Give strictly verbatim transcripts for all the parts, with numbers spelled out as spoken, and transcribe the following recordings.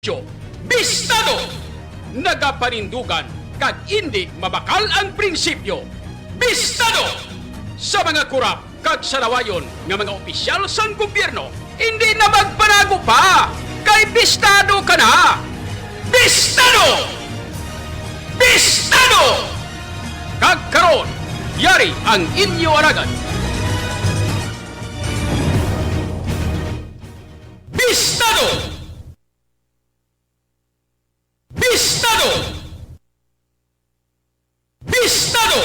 Bistado! Nagapanindugan kag indi mabakal ang prinsipyo. Bistado! Sa mga kurap kag salawayon nga mga opisyal sang gobyerno, indi na magpanago pa, kay bistado ka na! Bistado! Bistado! Kag karon, yari ang inyo alagad. Bistado! Bistado! Bistado!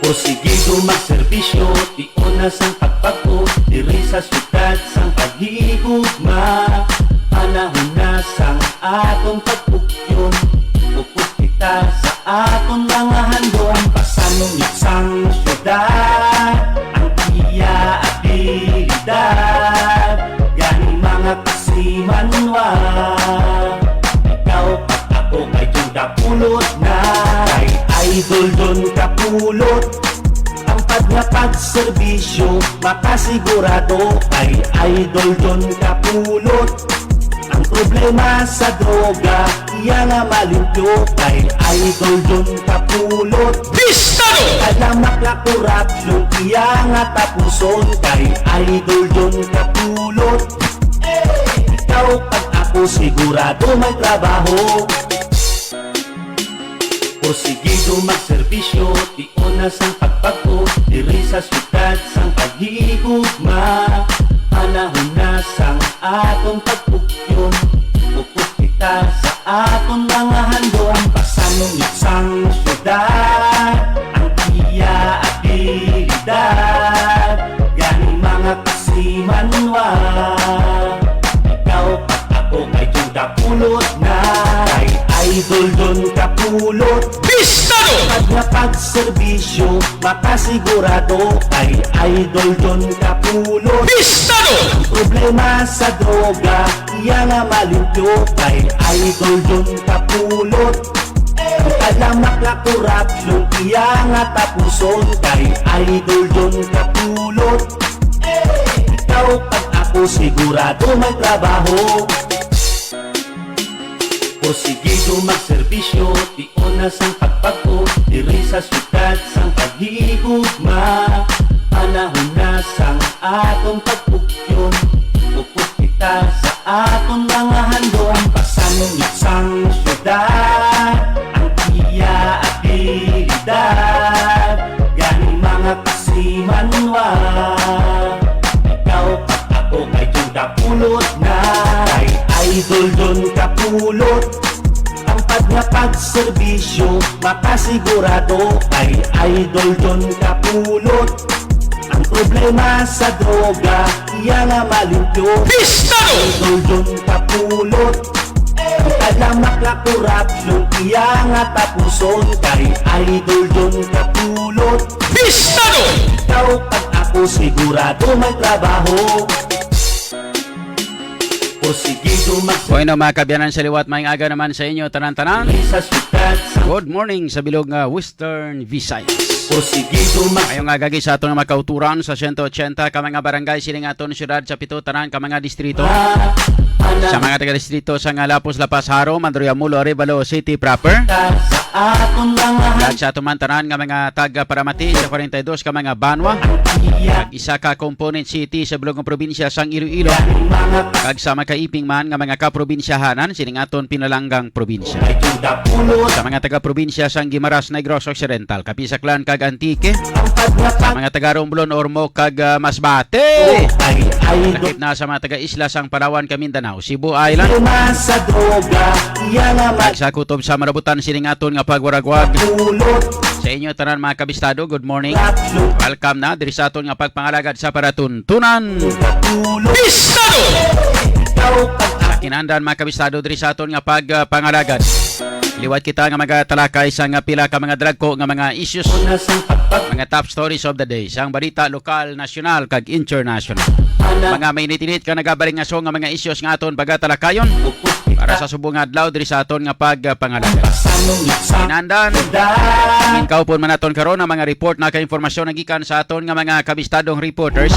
Porsigido magserbisyo, tion na sang pagpagto, diri sa syudad sang paghigugma. Panahon na sang aton pagpugyon, upos kita sa aton mga handom. Pasangyot sang syudad ang iya abilidad. Gani, mga kasimanwa, ikaw kag ako kay John Kapulot na. Kay Idol John Kapulot ang pag nga pagserbisyo, makasigurado kay Idol John Kapulot. Ang problema sa droga, iya nga malimpyo kay Idol John Kapulot. Bistado! Kalamak nga korupsyon, iya nga tapuson kay Idol John Kapulot. Ikaw kag ako sigurado may trabaho. Porsigido magserbisyo, tion na sang pagpagto, diri sa syudad sang paghigugma. Panahon na sang aton pagpugyon, upos kita sa aton mga handom. Pasangyot sang syudad ang iya abilidad. Gani, mga kasimanwa, ikaw kag ako kay John Kapulot na. Kay Idol John Kapulot. Bistado! Pag nga pagserbisyo, makasigurado kay Idol John Kapulot. Bistado! Ang problema sa droga, iya nga malimpyo kay Idol John Kapulot. Ang kalamak nga korupsyon, iya nga tapuson kay Idol John Kapulot. Ikaw kag ako sigurado may trabaho. Porsigido magserbisyo, tion na sang pagpagto, diri sa syudad sang paghigugma. Panahon na sang aton pagpugyon, upos kita sa aton mga handom. Pasangyot sang syudad ang iya abilidad. Gani, mga kasimanwa, ikaw kag ako kay John Kapulot na. Kay Idol John Kapulot ang pag nga pagserbisyo, makasigurado kay Idol John Kapulot. Ang problema sa droga, iya nga malimpyo. Bistado! Idol John Kapulot. Ang kalamak nga korupsyon, iya nga tapuson kay Idol John Kapulot. Bistado! Ikaw kag ako sigurado may trabaho. Porsigido mag- Bueno, mga kaabyanan sa liwat, maayong aga naman sa inyo tanan-tanan. Sa syudad sa Good morning sa bilog nga Western Visayas. Porsigido mag- Maayong aga gid sa aton nga mga kauturan sa siyento ochenta ka mga barangay sining aton syudad, sa pito tanan ka mga distrito. Ah, ana. Sa mga taga-distrito sa nga Lapuz, La Paz, Jaro, Mandurria-Mulo, Arevalo City proper. Sa aton mga Kag sa aton man tanan nga mga taga-paramati sa kwarenta y dos ka mga banwa. Kag isa ka component city sa bilog nga probinsya sang Iloilo, kag sa makaiping man nga mga kaprobinsyahanan sining aton pinalanggang probinsya. Sa mga taga-probinsya sang Guimaras, Negros Occidental, Capiz, Aklan, kag Antique, sa mga taga-Romblon, Ormoc, kag, ah, Masbate. Lakip na sa mga taga-isla sang Palawan, kag Mindanao, Cebu Island, kag sa kutob sa marabutan sining aton nga pagwaragwag. Sa inyo tanan, mga kabistado, good morning. Welcome na diri sa aton nga pagpangalagad sa paratuntunan. Bistado! Kinahanglan, mga kabistado, diri sa aton nga pagpangalagad, liwat kita nga magatalakay sa nga pila ka mga dagko nga mga issues, mga top stories of the day, sang balita lokal, nasyonal, kag international. mga mainit-init ka nagabalingaso nga mga issues nga aton pagatalakayon para sa subong nga adlaw diri sa aton nga pagpangalagad. Hinandan, ginkawpon man naton karon ang mga report na kay impormasyon nagikan sa aton nga mga kabistadong reporters.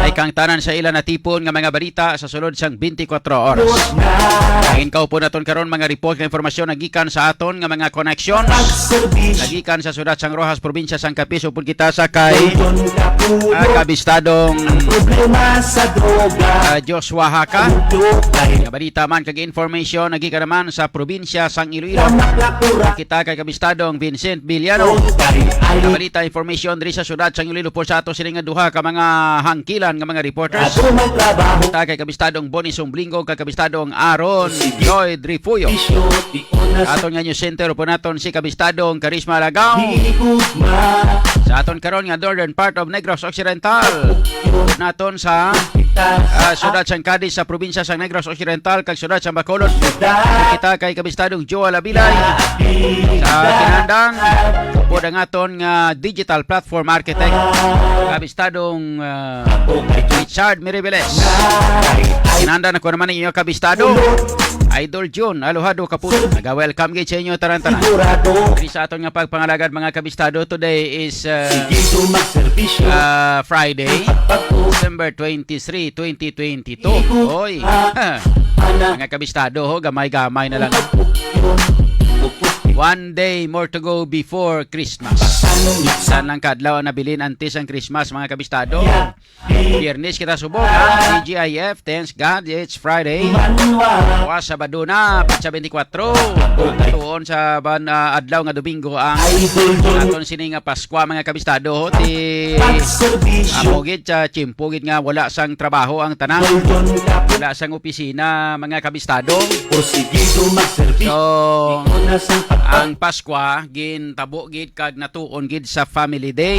Ay kang tanan sa ila natipon nga mga balita sa sulod sang twenty-four oras. Ginkawpon naton karon mga report nga impormasyon nagikan sa aton nga mga koneksyon. Nagikan sa Sudat sang Roxas, probinsya sang Capiz, upod kita sa kay, ah, kabistadong, ah, Joshua Haka. Nga balita man kag information nagikan naman sa probinsya sang Iloilo. Kita kay kabistadong Vincent Villano. Nga balita, information diri sa Sudat sang Iloilo po sa ato sini nga duha ka mga hangkilan nga mga reporters. Kita kay kabistadong Bonnie Sumblingo kag kabistadong Aaron Lloyd Refugio. Aton nga news center po naton si kabistadong Karisma Lagaw. Sa aton karon nga northern part of Negros Occidental, naton sa, ah, siyudad sang Cadiz sa probinsya sang Negros Occidental kag siyudad sang Bacolod. Kita kay kabistadong Joel Abilay. Sa kinandang, po ang aton nga digital platform architect, kabistadong, ah, Richard Miribeles. Kinandang ako naman ang inyo kabistado, Idol Jun Aluhado Kapul. Naga-welcome gid sa inyo tanan-tanan. Diri sa aton nga pagpangalagad, mga kabistado, today is, uh, uh, Friday, December twenty-three, twenty twenty-two. Oy, mga kabistado, ho, gamay-gamay na lang. One day more to go before Christmas. San lang kadlaw ang nabilin antes ang Christmas, mga kabistado? Biyernes kita subong, ha? T G I F, thanks God, it's Friday. Wa, Sabado na, petsa twenty-four. Tuon sa ban, ah, adlaw nga Domingo ang aton sini nga Paskwa, mga kabistado. Ti amo gid sa tiyempo gid nga wala sang trabaho ang tanan. Wala sang opisina, mga kabistado. So, ang Paskwa, gintabo gid kag natuon gid sa Family Day.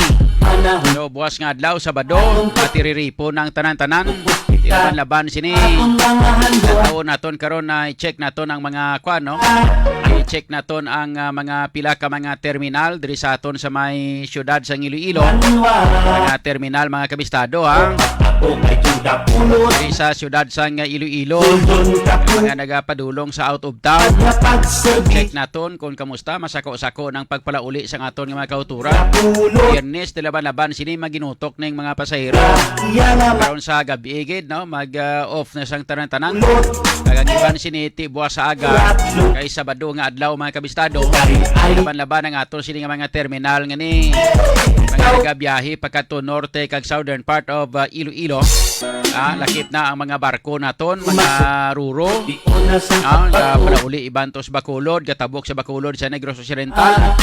So, buwas nga adlaw, Sabado, matiriripon ang tanan-tanan. Ti laban-laban sini. Natawon naton karon na i-check naton ang mga kwan, no? I-check naton ang, ah, mga pila ka mga terminal diri sa aton sa may siyudad sang Iloilo. Mga terminal, mga kabistado, ha? Diri sa siyudad sang Iloilo, mga nagapadulong sa out of town. Check naton kung kamusta, masako-sako ng pagpalauli sang aton nga mga kauturan. Biyernes, ti laban-laban sini maginutok ning mga pasahero. Karon sa gabi gid, no, mag, ah, off na sang tanan-tanan. Kag ang iban sini ti buwas sa aga, kay Sabado nga adlaw, mga kabistado. Laban-laban ang aton sini nga mga terminal nga ni mga nagabiyahe pagkadto norte kag southern part of, ah, Iloilo. Ah, lakip na ang mga barko naton, mga ruro. Ah, nga palauli iban to sa Bacolod, gatabok sa Bacolod sa Negros Occidental.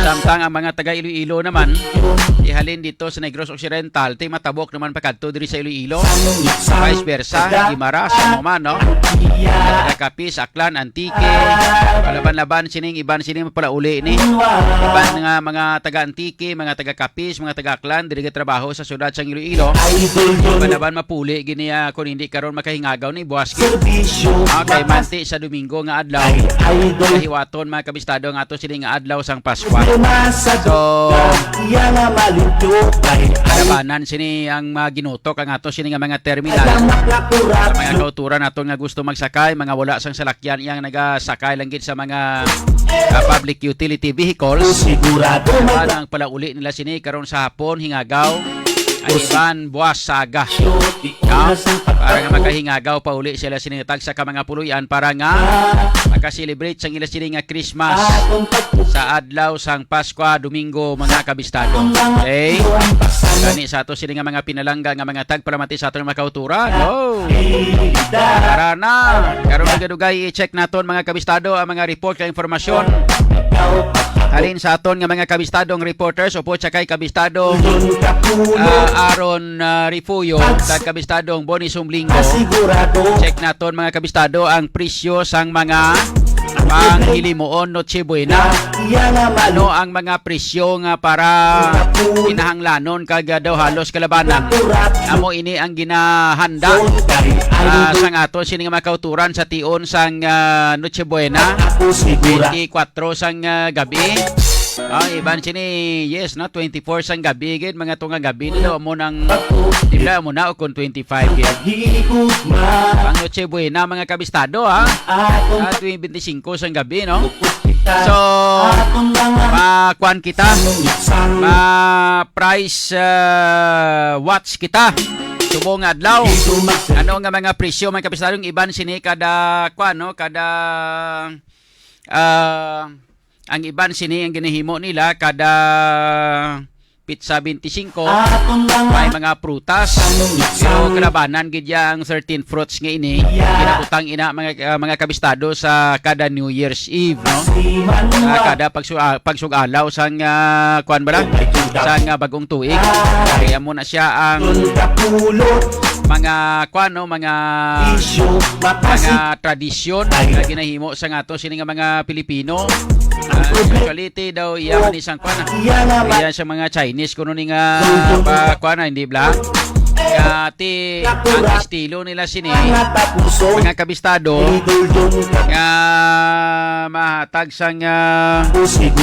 Samtang ang mga taga Iloilo naman, ihalin dito sa Negros Occidental, ti matabok naman pakadto diri sa Iloilo. Vice versa, Guimaras, amo man, no? Taga Capiz, Aklan, Antique. Laban-laban sining iban sining palauli ni. Iban nga mga taga Antique, mga taga Capiz, mga taga Aklan, diri gatrabaho sa siyudad sang Iloilo. Laban-laban mapuli gini, ah, kung hindi karon makahingagaw ni buwas gid. Okay, manti sa Domingo nga adlaw. Kahiwaton, mga kabistado, ang ato sini nga adlaw sang Paskwa. So, labanan sini ang mga ginutok ang ato sini nga mga terminal. Sa mga kauturan naton nga gusto magsakay, mga wala sang salakyan, iyang nagasakay lang gid sa mga, ah, public utility vehicles. Labanan ang palauli nila sini karon sa hapon, hingagaw. Ang iban buwas sa aga. No? Para nga makahingagaw pauli sila sini tagsa ka mga puloy-an para nga makaselebrate sang ila sini nga Christmas sa adlaw sang Paskwa, Domingo, mga kabistado. Okay? Gani sa ato sini nga mga pinalangga nga mga tagpalamati sa aton mga kauturan. Oh! Tara na! Karon dugay-dugay i-check naton, mga kabistado, ang mga report kag impormasyon halin sa aton nga mga kabistadong reporters, upod sa kay kabistadong, ah, Aaron, ah, Refugio, kag kabistadong Bonnie Sumblingo. Check naton, mga kabistado, ang presyo sang mga panghilimuon Noche Buena. Ano ang mga presyo nga para kinahanglanon kag, ah, daw halos kalabanan? Amo ini ang ginahanda, ah, sang aton sini nga mga kauturan sa tion sang, ah, Noche Buena, twenty-four sang, ah, gabi. Ah, iban sini, yes, no, twenty-four sang gabi gid, mga tunga gabi nila mo nang, di ba, mo na o kung twenty-five gid. Ang Noche Buena, mga kabistado, ha? Ah, twenty-five sang gabi, no? So, makuan kita, ma-price, ah, watch kita. Subong nga adlaw. Ano nga mga presyo, mga kabistado, ang iban sini kada, kuan, no? Kada, ah, ang iban sini ang ginahimo nila kada pitsa twenty-five, may mga prutas. Pero kalabanan gid ya ang thirteen fruits nga ini. Ginabutang ina, mga, ah, mga kabistado, sa kada New Year's Eve, no? Sa kada pagsu-, ah, pagsug-alaw sang, ah, kuan ba lang? Sang, ah, bagong tuig. Kaya mo na siya ang mga kuan, no? Mga, mga tradisyon nga ginahimo sa ato sini nga mga Pilipino. Ah, spirituality daw iya man isang kuan, ah. Iya sa mga Chinese kuno ni nga pa kuan, ah, hindi bla. Kaya ti ang estilo nila sini, mga kabistado, nga mahatag sang, ah,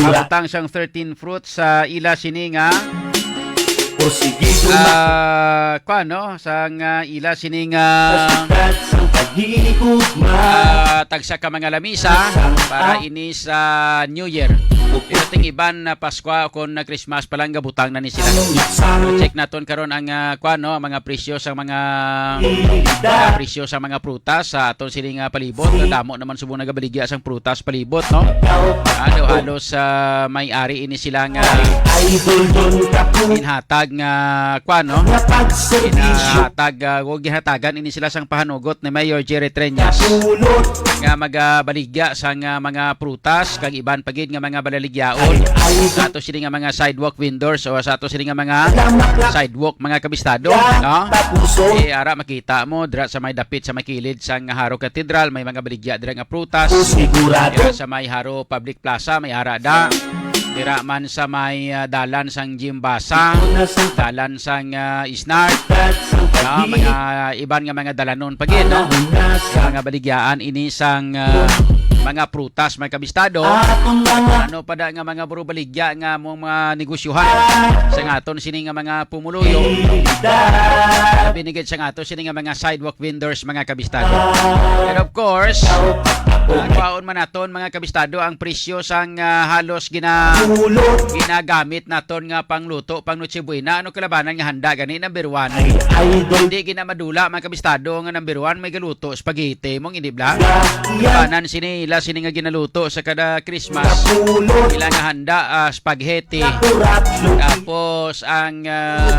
mabutang sang thirteen fruits sa ila sini nga, ah, kuan, no? Sang, ah, ila sini nga, ah, tagsa ka mga lamisa para ini sa New Year. Pero ting iban na Paskwa o kon na Christmas pa lang gabutang na ni sila. So, check naton karon ang, ah, kuan, no, ang mga presyo sa mga, mga presyo sa mga prutas sa aton sini nga palibot. Damo naman subong nagabaligya sang prutas palibot, no? Ano, halos, ah, may ari ini sila nga ginhatag nga kuan, no? Ginhatag, ah, o ginhatagan ini sila sang pahanugot ni Mayor Jerry Treñas nga magabaligya sang, ah, mga prutas kag iban pa gid nga mga balaligyaon sa ato sini nga mga sidewalk vendors o sa ato sini nga mga sidewalk, mga kabistado, no? Eh, ara makita mo dira sa may dapit sa may kilid sang Jaro Cathedral, may mga baligya dira nga prutas. Dira sa may Jaro Public Plaza, may ara da. Dira man sa may, ah, dalan sang Jimbasa, dalan sang, ah, Isnar, ah, mga iban nga mga dalanon pa gid, no? Mga baligyaan ini sang, ah, mga prutas, mga kabistado. Ano pa da nga mga buro baligya nga mong mga negosyohan sa aton sini nga mga pumuluyo? Binigid sa ato sini nga mga sidewalk vendors, mga kabistado. And of course, ah, kwaon man naton, mga kabistado, ang presyo sang, ah, halos gina-, ginagamit naton nga pangluto, pang Noche Buena. Ano kalabanan nga handa gani? Number one. Hindi gina madula, mga kabistado, nga number one may galuto, spaghetti, mong hindi bla? Kalabanan sini, ila sini nga ginaluto sa kada Christmas. Ila nga handa, ah, spaghetti. Tapos ang, ah,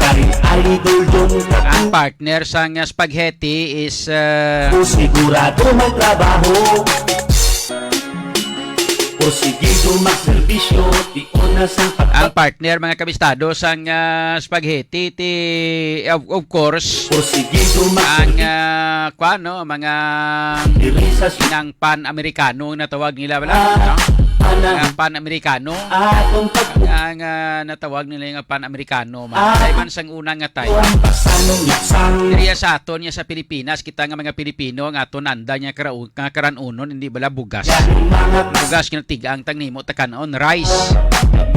ang partner sang spaghetti is, ah, Sigurado may trabaho. Porsigido magserbisyo, di una sa ang partner, mga kabistado, sang, ah, spaghetti, ti, of, of course, Porsigido ang, mag- ah, kuan, no, mga Diri sa si- nang pan-Amerikano ang natawag nila, wala? Ah, no? Mga pan-Amerikano. Atong pag- Ang, ah, natawag nila nga pan-Amerikano man. Ah. Kay man sang una nga time. Ang pasanong iksang. Diri sa aton nga sa Pilipinas, kita nga mga Pilipino, ang aton anda nga karau-, nga karan-unon, hindi bala bugas. Yan ang mga Bugas nga tigang tang nimo takan-on, rice.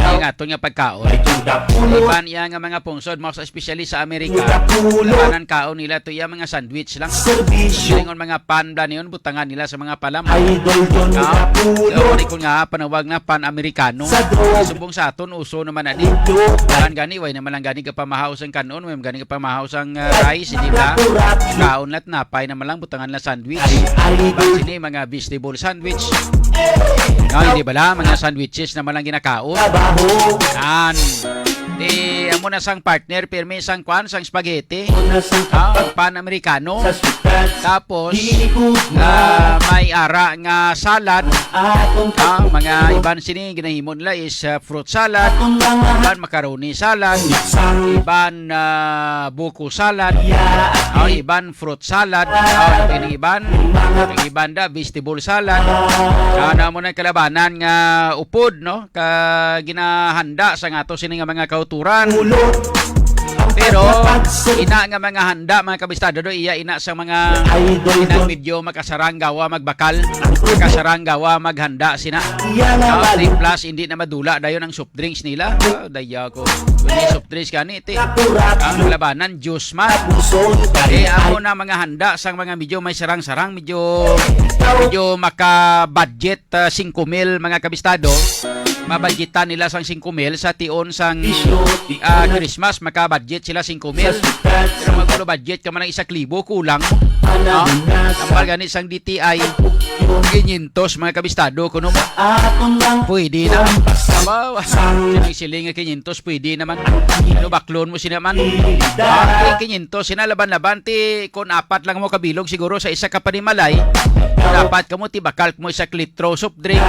Ang aton nga pagkaon. May tuda pulo. Iban iya nga mga pungsod, mas especially sa Amerika. Tuda pulo. Tanan kaon nila to iya mga sandwich lang. Serbisyo. Ingon mga pan bla niyon, butangan nila sa mga palam. Idol Don Ah, Kapulo. Pero kung nga panawag na pan-Amerikano, Sa drone. Subong sa aton, uso naman ani. Idol. Kan gani, way naman lang gani kapamahaw sang kanon, way gani kapamahaw sang, ah, rice, di ba? Kaon lat napay naman lang, butangan na sandwich. Ay, ay, Bang sini, mga vegetable sandwich. No, hindi bala, mga sandwiches naman lang ginakaon. Trabaho. Yan. Di, amo na sang partner, pirmi sang kwan, sang spaghetti. Una sa Ah, pan-Amerikano. Sa sukat. Tapos, Di ko ah, may ara nga salad. Atong Ah, mga pagpupulot. Iban sini, ginahimo nila is, ah, fruit salad. Atong mga Iban macaroni salad. Isang Iban, ah, buko salad. Ya. Ah, iban fruit salad. Ah, ang iban, ang iban da, vegetable salad. Ah, na mo na kalabanan nga upod, no? Ka ginahanda sa nga to sini nga mga kauturan. Ulo. Pero ina nga mga handa, mga kabistado, do iya ina sa mga ina medyo makasarang gawa magbakal, makasarang gawa maghanda sina. Ah, three plus, hindi na madula dayon ang soft drinks nila. Ah, daya ko. Kung may soft drinks gani, ti, ang labanan, juice man. Eh, amo na mga handa sang mga medyo may sarang-sarang, medyo, medyo maka-budget, ah, singko mil, mga kabistado. Mabudgetan nila sang singko mil sa tion sang, ah, Christmas, maka-budget sila singko mil. Pero magkulo budget ka man ang isa ka libo, kulang. Ah, tambal gani sang D T I, kinyentos, mga kabistado, kuno mo. Pwede na. Wow. Siling-siling nga kinyentos, pwede naman. Ano, baklon mo sina man? Ah, kinyentos, sina laban-laban, ti, kung apat lang mo kabilog, siguro sa isa ka panimalay, kung apat ka mo, ti, bakal mo isa ka litro soft drinks,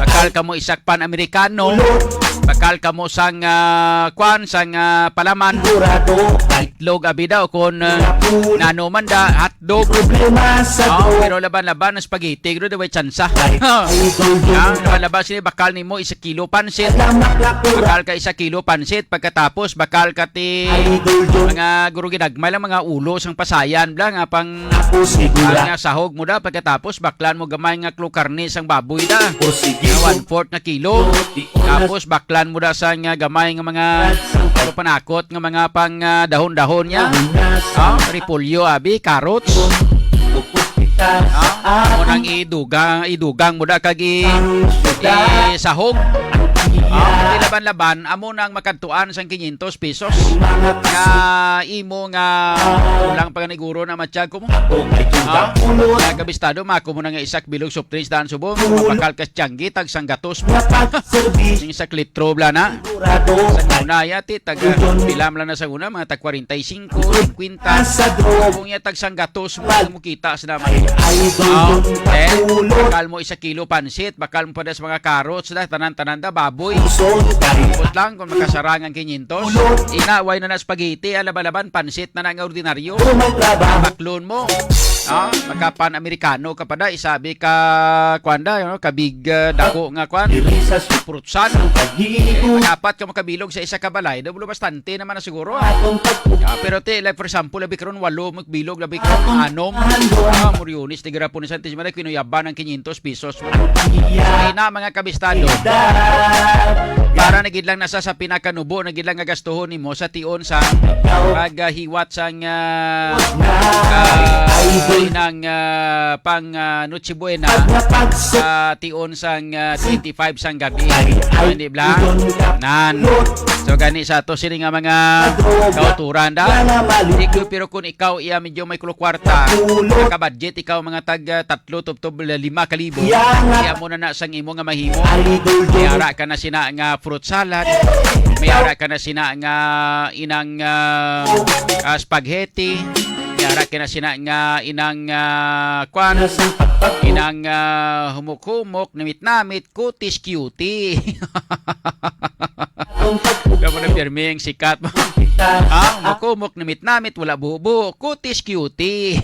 bakal ka mo isa ka pan Americano, bakal ka mo sang, ah, kwan, sang, ah, palaman, itlog, abi daw, kung, ah, nano man da, hotdog. Problema sa Oh, pero laban-laban ang spaghetti, pero way tsansa. Ay, idol, idol. Yan, laban-laban sila, bakal nimo isa kilo pansit. Salamat, Lakura. Bakal ka isa kilo pansit, pagkatapos bakal ka ti Idol, idol. Mga guro ginagmay lang, mga ulo sang pasayan, bla, nga pang, Ako sigura. Nga sahog mo da, pagkatapos baklan mo gamay nga klo karne sang baboy da. O sige Nga mo. One-fourth nga kilo. Di ko na Tapos baklan mo da sa nga gamay nga mga panakot nga mga pang, ah, dahon-dahon niya. Una sa Ah, repolyo, abi, carrots. Upos kita Ah, sa mo nang akin. Idugang, idugang mo da kag i-, Ang suda. Isahog. Ah, di laban-laban, amo nang makadtuan sang kinyentos pesos. Mga Nga imo nga kulang pa ganiguro na matyag ko mo. Ako kay Ah, Tunda Pulot. Nga kabistado, mako mo na nga isak bilog soft drinks daan subong. Pulot. Mapakal ka tiyanggi, tag sanggatos mo. Napagserbi. Sing sa klitro, bla na. Sigurado. Sa una, yati, tag, ah, pila man lang na sa una, mga tag kwarenta y singko, singkwenta. Sa drog. Kung iya tag sanggatos mo, mo kita sa naman. Ay, idol, Oh, yun, eh, Pulot. Bakal mo isa kilo pansit, bakal mo pa sa mga carrots, da, tanan-tanan da, baboy. Puson, kay Ambot lang kung makasarang ang kinyentos. Ina, way na na spaghetti, ah, laban-laban, pansit na na nga ordinaryo. Kung may trabaho. Baklon mo. Ah, makapan Amerikano ka pa da, isabi ka, kwan da, you know, kabig, ah, dako nga kwan. Diri sa su- Frutsan. Sa paghigo. Makapat ka makabilog sa isa ka balay, double bastante naman na siguro, ah. Atong pag- Ah, pero ti, like, for example, labi karon walo, magbilog, labi karon anom. Ah, Muriones, tigira po ni Santis Maria, kinuyaban ang kinyentos pesos. Ay na, mga kabistado. Para na gid lang nasa sa pinakanubo na gid lang nga gastuhon nimo sa tion sa paghiwat sang, ah, ah, inang, ah, pang, ah, Noche Buena, ah, tion sang, ah, twenty-five sang gabi. Hindi bla? Nan. So, gani sa ato sini nga mga kauturan da. Di ko, pero kung ikaw iya medyo may kulo kwarta, nakabudget ikaw mga tag, ah, tatlo tubtob lima ka libo. Iya mo na na sang imo nga mahimo. May ara ka na sina nga fruit salad. May ara ka na sina nga inang, ah, ah, spaghetti. May ara ka na sina nga inang, ah, kwan. Inang, ah, humok-humok, namit-namit, kutis cutie. Kamo na pirmi ang sikat mo. Ha? Humok-humok, namit-namit, wala bubo. Kutis cutie.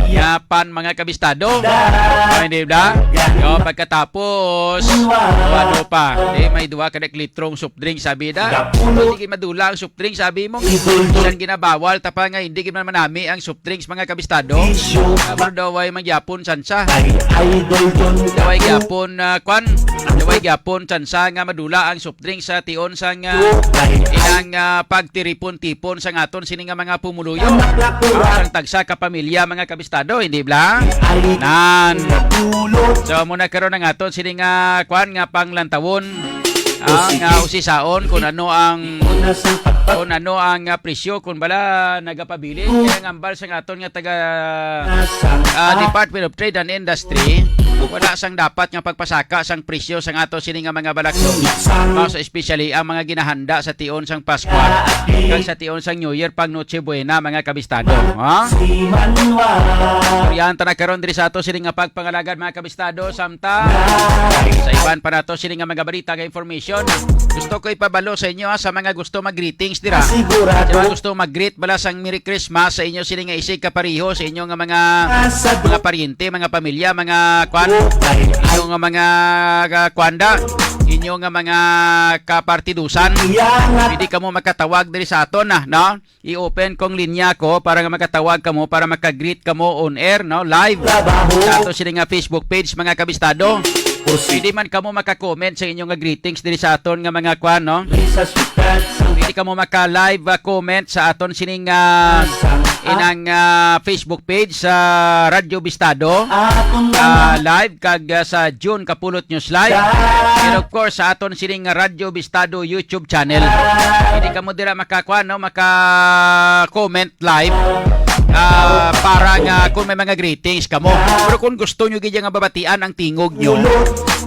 Yapan, mga kabistado. Oh, hindi ba? Yo, pagkatapos, o ano pa? Eh, may duha ka litrong soft drink, sabi da. Hindi gid madula ang soft drink, sabi mo. Isang ginabawal, tapa nga, hindi gid man manami ang soft drinks, mga kabistado. Ah, pero daw ay magyapon, sansa. Ay, idol, yun. Daw ay gyapon, ah, kwan. Daw ay gyapon, sansa nga madula ang soft drink sa tion sang, ah, inang, ah, pagtiripon-tipon sang aton sini nga mga pumuluyo. Ah, sang tagsa ka pamilya, mga kabistado, hindi bla? Nan. So, muna karon ang aton sini nga, kwan, nga panglantawon. Ah, nga usisaon kung ano ang, kung ano ang, ah, presyo, kung bala nagapabilin. Kaya ang ambal sang aton nga taga, ah, Department of Trade and Industry, wala sang dapat nga pagpasaka sang presyo sang ato sini nga mga balaklo. Mas especially ang mga ginahanda sa tion sang Pasko kag sa tion sang New Year, pang Noche Buena, mga kabistado. Ha? Yan ta na karon diri sa ato sini nga pagpangalagad, mga kabistado, samtang sa iban pa nato sini nga mga balita nga information. Gusto ko ipabalo sa inyo, ha, sa mga gusto mag-greetings dira. Sa mga gusto mag-greet bala sang Merry Christmas sa inyo sini nga isig kapareho, sa inyo nga mga, mga paryente, mga pamilya, mga kwan, inyo nga mga, ah, kwanda, inyo nga mga kapartidusan. Pwede kamo makatawag diri sa aton na, no? I-open kong linya ko para nga makatawag kamo, para maka-greet kamo on air, no? Live sa ato sini nga Facebook page, mga kabistado. Pwede man kamo maka-comment sa inyo nga greetings diri sa aton nga mga kwan, no? Pwede kamo maka-live, ah, comment sa aton sining, ah, inang, ah, Facebook page sa Radyo Bistado. Ah, live kag, ah, sa June Kapulot News Live. And of course, sa aton sining Radyo Bistado YouTube channel. Pwede kamo dira makakuha, no? Maka-comment live. Ah, para nga kung may mga greetings kamo. Pero kung gusto nyo gid nga babatian ang tingog nyo,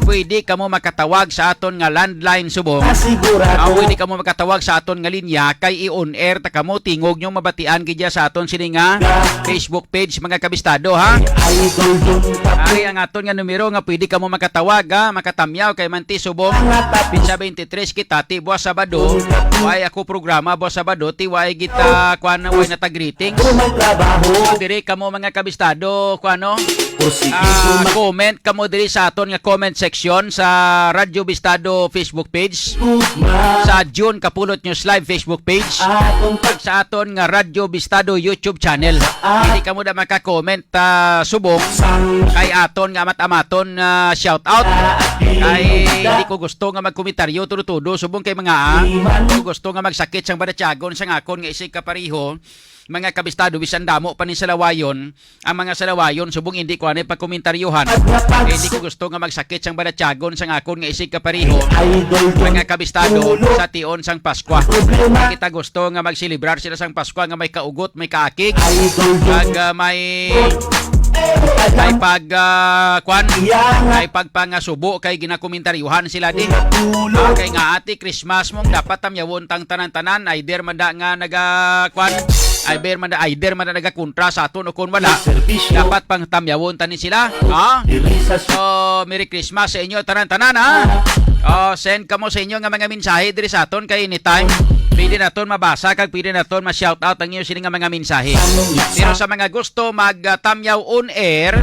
pwede kamo makatawag sa aton nga landline subong. Ah, pwede kamo makatawag sa aton nga linya kay i-on air ta kamo, tingog nyo mabatian gid sa aton sini nga Facebook page, mga kabistado, ha. Ari ang aton nga numero nga pwede kamo makatawag, ha, makatamyaw kay manti subong. Petsa twenty-three kita, ti buwas Sabado. Way ako programa buwas Sabado, ti way kita, kuan, way na tag greetings. Diri kamo, mga kabistado, kuan, no? Ah, comment kamo diri sa aton nga comment section sa Radyo Bistado Facebook page, sa June Kapulot News Live Facebook page, kag sa aton nga Radyo Bistado YouTube channel. Hindi kamo da maka-comment, ah, subong kay aton nga amat-amaton, ah, shout out. Kay hindi ko gusto nga magkomentaryo tudo-tudo subong kay mga, ah, ko gusto nga magsakit sang balatyagon sang akon nga isig kapareho, mga kabistado, bisan damo pa ni salawayon, ang mga salawayon, subong hindi ko anay pagkomentaryohan. Eh, hindi ko gusto nga magsakit sang balatyagon sang akon nga isig kapareho, mga kabistado, sa tion sang Paskwa. Hindi kita gusto nga magselebrar sila sang Paskwa nga may kaugot, may kaakig, kag, ah, may, may pag, ah, kwan, may pagpangasubo kay ginakomentaryohan sila di. Ah, kay nga ati Christmas mong dapat tamyawon tang tanan-tanan, either man da nga naga, kwan, either man da, either man da nagakontra sa aton o kon wala, dapat pang tamyawon tani sila. Ha? So, Merry Christmas sa inyo tanan-tanan, ha? Oh, send kamo sa inyo nga mga mensahe diri sa aton kay anytime pwede naton mabasa kag pwede naton ma-shout out ang inyo sini nga mga mensahe. Pero sa mga gusto mag, ah, tamyaw on air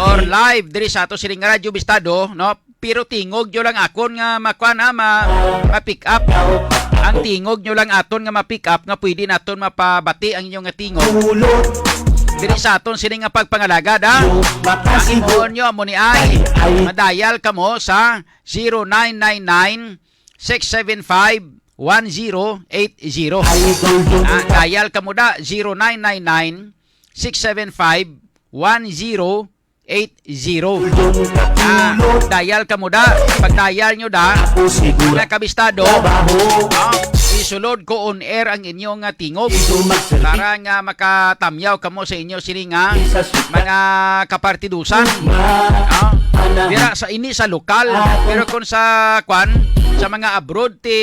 or live diri sa ato sining Radyo Bistado, no? Pero tingog nyo lang akon nga makuan, ha, ma, ma-pick up. Ang tingog nyo lang aton nga ma-pick up nga pwede naton mapabati ang inyo nga tingog. Diri sa aton sini nga pagpangalagad, ha. Ang himuon nyo amo ni ay madayal kamo sa zero nine nine nine, six seven five, one zero eight zero. Ah, dial kamo da, zero nine nine nine, six seven five, one zero eight zero. Ah, dial kamo da. Pag-dial nyo da, mga kabistado, ah, isulod ko on air ang inyong, ah, tingog para nga makatamyaw kamo sa inyo sini nga mga kapartidusan. Ah, dira sa, ini sa lokal, pero kung sa, kwan, sa mga abroad, ti,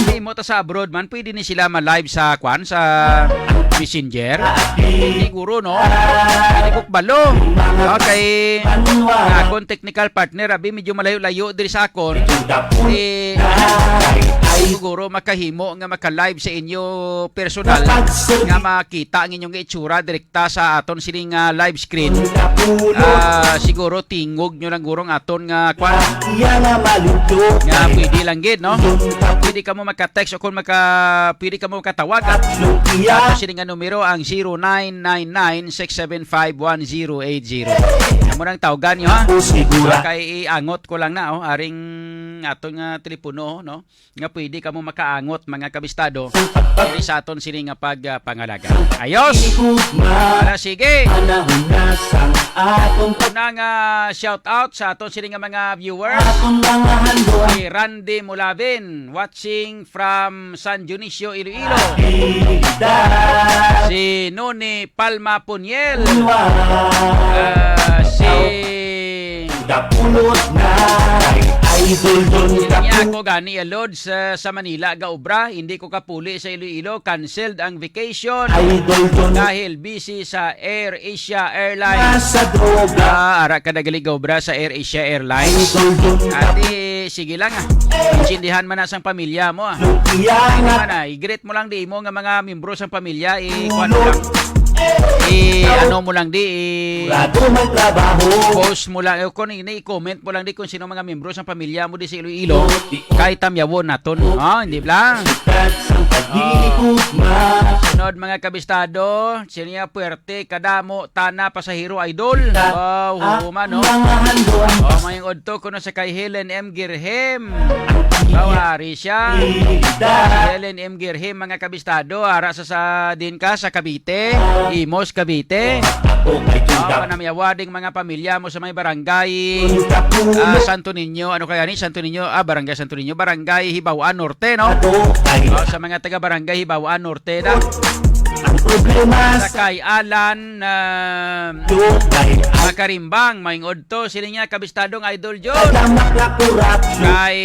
ti mo ta sa abroad man, pwede ni sila ma-live sa, kwan, sa Messenger. Siguro, no? Hindi ko kabalo. Okay. Nga akong technical partner, abi, medyo malayo-layo diri sa akon. Eh, siguro makahimo nga maka-live sa inyo personal nga makita ang inyong itsura direkta sa aton sining, ah, live screen. Ah, siguro tingog nyo lang gurong aton nga kwan. Nga pwede lang gid, no? Pwede kamo maka-text o kung maka, pwede kamo makatawag, ah. Ato sini nga numero ang zero nine nine nine, six seven five, one zero eight zero. Amo nang tawgan nyo, ha? Kay iangot ko lang na, oh, aring aton nga telepono, no? Nga pwede kamo makaangot, mga kabistado, diri sa aton sini nga pag, ah, pangalaga. Ayos! Para sige. Panahon na sang aton pag- Una nga shout out sa aton sini nga mga viewers. Aton mga handog. Si Randy Mulabin, watching from San Dionisio, Iloilo. Si Noni Palma Puniel. Ah, si Dapulot na ay idol don. Niya ako gani, Lods, sa, sa Manila gaobra, hindi ko kapuli sa Iloilo, canceled ang vacation. Idol don. Dahil busy sa Air Asia Airlines. Nasa droga. Ah, ara ka nagalig gaobra sa Air Asia Airlines. Idol don. Ate, sige lang, ah. Intindihan man na sang pamilya mo, ah. Lukiyan. Hindi man, ah. I-greet mo lang di mo nga mga membro sang pamilya, i-, kuwan mo lang. I-ano mo lang di, i- Sigurado may trabaho. Post mo lang, eh, kung ini, i-comment mo lang di kung sino mga membro sa pamilya mo di sa Iloilo. Kay tamyawon naton. Oh, hindi bla? Sikat sang pag-ikot, ma. Sunod, mga kabistado, sino niya puwerte, kadamo, tana, pasahero, idol. Wow, human, no? Mga handom. Oh, mayong udto kuno sa kay Helen M. Girhem. Bawari siya. Helen M. Girhem, mga kabistado, ara sa, sa din ka sa Cavite, Imus, Cavite. Ako kay Oh, Juda. Panamyawa ding mga pamilya mo sa may barangay, Ang kapulo. Ah, Santo Niño. Ano kaya ni Santo Niño? Ah, Barangay Santo Niño. Barangay Hibaw-an Norte, no? Ako kay Oh, sa mga taga Barangay Hibaw-an Norte na. Ang problema Sa sa kay Alan, ah, Juda. Makarimbang, maing udto. Sila niya, kabistadong Idol John. Kadama nga kurap. Kay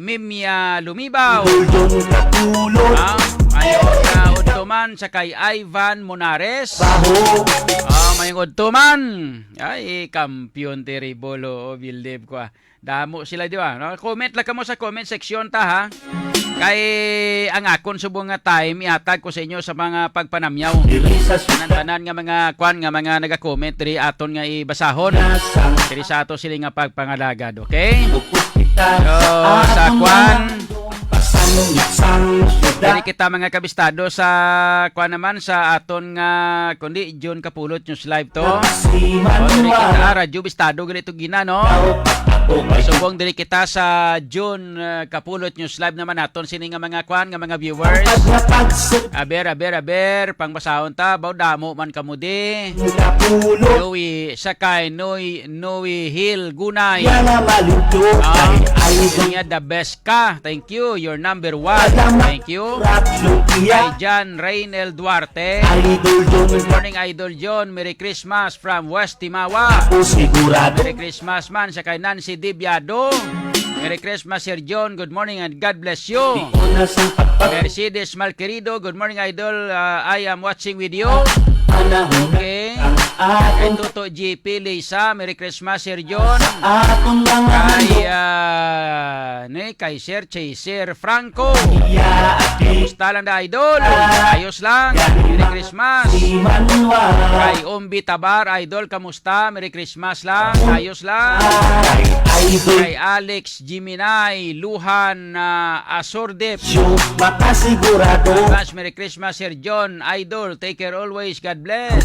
Mimia Lumibaw. Idol John Kapulot. Ah, maing udto man sa kay Ivan Monares. Baho. Ah, maing udto man. Ay, kampiyon, terrible, oh, believe ko, ah. Damo sila, di ba? No? Comment lang kamo sa comment section ta, ha? Kay ang akon subong nga time, ihatag ko sa inyo sa mga pagpanamyaw. Diri sa Tanan-tanan nga mga kwan, nga mga naga-comment diri aton nga ibasahon. Diri sa ato sila nga pagpangalagad, okay? So, sa kwan, diri kita mga kabistado sa kwan naman sa aton nga, kundi June Kapulot News Live to. O, diri kita, Radyo Bistado, gali to gina, no? Subong diri kita sa June, uh, Kapulot News Live naman naton sini nga mga kwan, nga mga viewers. Aber, aber, aber, pangbasahon ta, baw damo man kamo di. Louie, sa kay Noy, Noy Hill Gunay. Ah, niya, the best ka. Thank you. You're number one. Thank you. Kay John Raynel Duarte. Good morning, Idol John. Merry Christmas from West Timawa. Merry Christmas man sa kay Nancy Dibiado. Merry Christmas, Sir John. Good morning and God bless you. Mercedes Malquerido. Good morning, Idol. Uh, I am watching with you. Okay. Kay Toto G P Lisa. Merry Christmas, Sir John. Kay, uh, ni, kay Sir Chaser Franco. Kumusta lang da, Idol? Ayos lang. Merry Christmas. Kay Ombi Tabar, Idol, kamusta? Merry Christmas lang. Ayos lang. Kay Alex Jiminay Luhan, ah, Asordep. Advance Merry Christmas, Sir John. Idol, take care always. God bless.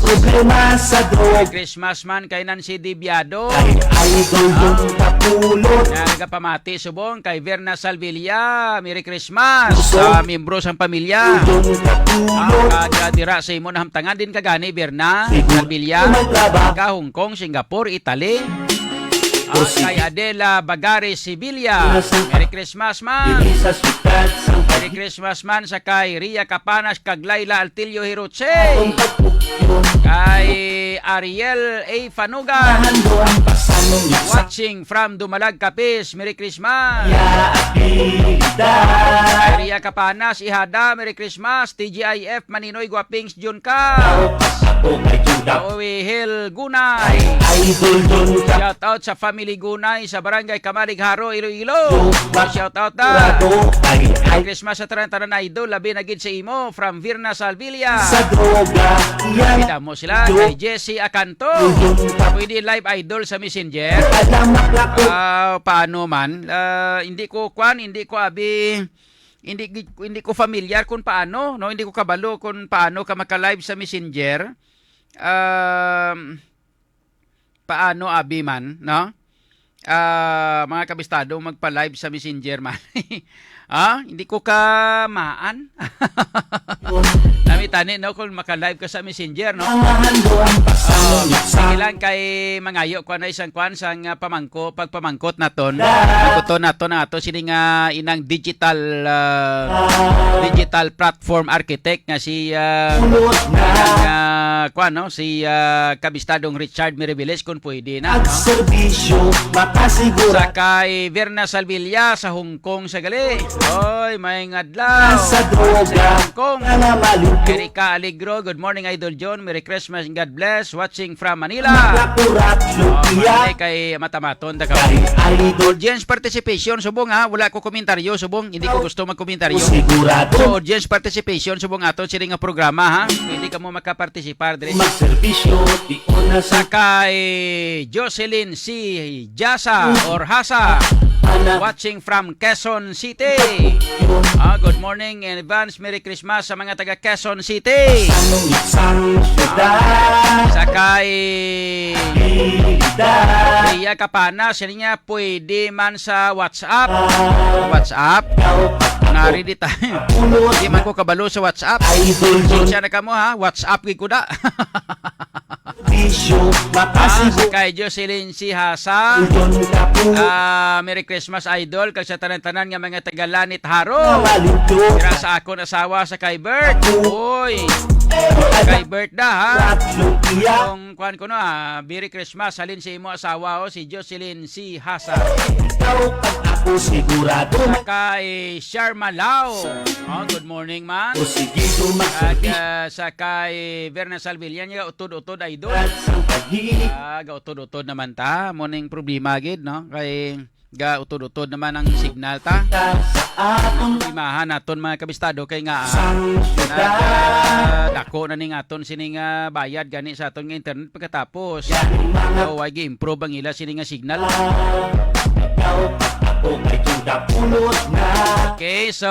Merry Christmas man kay Nancy Dibiado. Idol, ah, nagapamati subong kay Verna Salvilla. Merry Christmas sa miyembro sang pamilya. Ang kada dira sa imo nahamtangan din kagani, Verna Salvilla. Ka Hong Kong, Singapore, Italy. Ang kay Adela Bagari Sevilla. Merry Christmas, ma'am. Merry Christmas man sa kay Ria Capanas kag Laila Altillo Hiroche. Kay Ariel A Fanugan. Watching from Dumalag, Capiz. Merry Christmas. Kay Ria Capanas, Ihada, Merry Christmas. T G I F, Maninoy Guapings, Jun ka. Joey Hill Gunay. Shout out sa family Gunay sa Barangay Camalig, Jaro, Iloilo. Shout out na. Merry Christmas sa tanan-tanan, idol, labi na gid sa imo, from Virna Salvilla. Sa droga, yan. Kita mo sila, kay Jesse Acanto. Pwede live, idol, sa Messenger. Ah, paano man? Ah, hindi ko kwan, hindi ko abi, hindi gi-, hindi ko familiar kung paano, no? Hindi ko kabalo kung paano ka maka-live sa Messenger. Um, paano abi man, no? Ah, mga kabistado, magpa-live sa Messenger man. Ah, hindi ko ka maan. Nami tani, no, kung maka-live ka sa Messenger, no? Ang mahandong pasang. Ah, sige lang kay mangayo ko na isang kwan sang, ah, pamangko, pagpamangkot naton. Pagkuton naton ang ato sini nga inang digital, ah, digital platform architect nga si, ah, Pulot na. Inang, ah, kwan, no, si, ah, kabistadong Richard Miribiles, kung pwede na, no? Pagserbisyo, makasigura. Sa kay Verna Salvilla sa Hong Kong sa gali. Oy, may ngadlaw. Sa droga, Hong Kong. Nga malimpyo. Erika Alegro, good morning, Idol John. Merry Christmas and God bless. Watching from Manila. Mga kurat, Oh, lumpia. Manila kay matamaton da ka. Kay Idol. Audience participation subong, ha. Wala ko komentaryo subong. Hindi ko gusto magkomentaryo. Sigurado. So, audience participation subong aton sini nga programa, ha. Pwede ka mo makapartisipar diri. Magserbisyo, di una sa Sa kay Jocelyn C. Jasa or Hasa, watching from Quezon City. Ah, good morning in advance. Merry Christmas sa mga taga Quezon City. Sa kay Ria Capana, siya niya pwede man sa WhatsApp. WhatsApp? Nari di tayo. Di man ko kabalo sa WhatsApp. Siya na kamo, ha? WhatsApp gid ko da. Bisyo, Ah, sa kay Jocelyn C. Hasang. Idol ka po. Ah, Merry Christmas, Idol, kag sa tanan-tanan nga mga taga Lanit Haro. Malinto. Dira sa akon asawa sa kay Bert. Ako. Oy. Kay Bert da, ha? Tatlong iya. Kung kuan ko no, ah, Merry Christmas, halin sa imo asawa, oh, si Jocelyn C. Hasang. Ikaw pag ako sigurado. Sa kay Sharma Lao. Oh, good morning, man. O sige, dumasabi. Kag, ah, sa kay Verna Salvillan, nga utod-utod, idol. At sa paghi- Ah, gautod-utod naman ta. Mo ning problema gid, no? Kay gautod-utod naman ang signal ta. Sa atong Imahan naton, mga kabistado, kay nga, ah, Sang nag, ah, dako na ning aton sining, ah, bayad gani sa aton nga internet pagkatapos. Yan ang mga So, why gi-improve ang ila sini nga signal? Ikaw, ako kay Juda Pulot na. Okay, so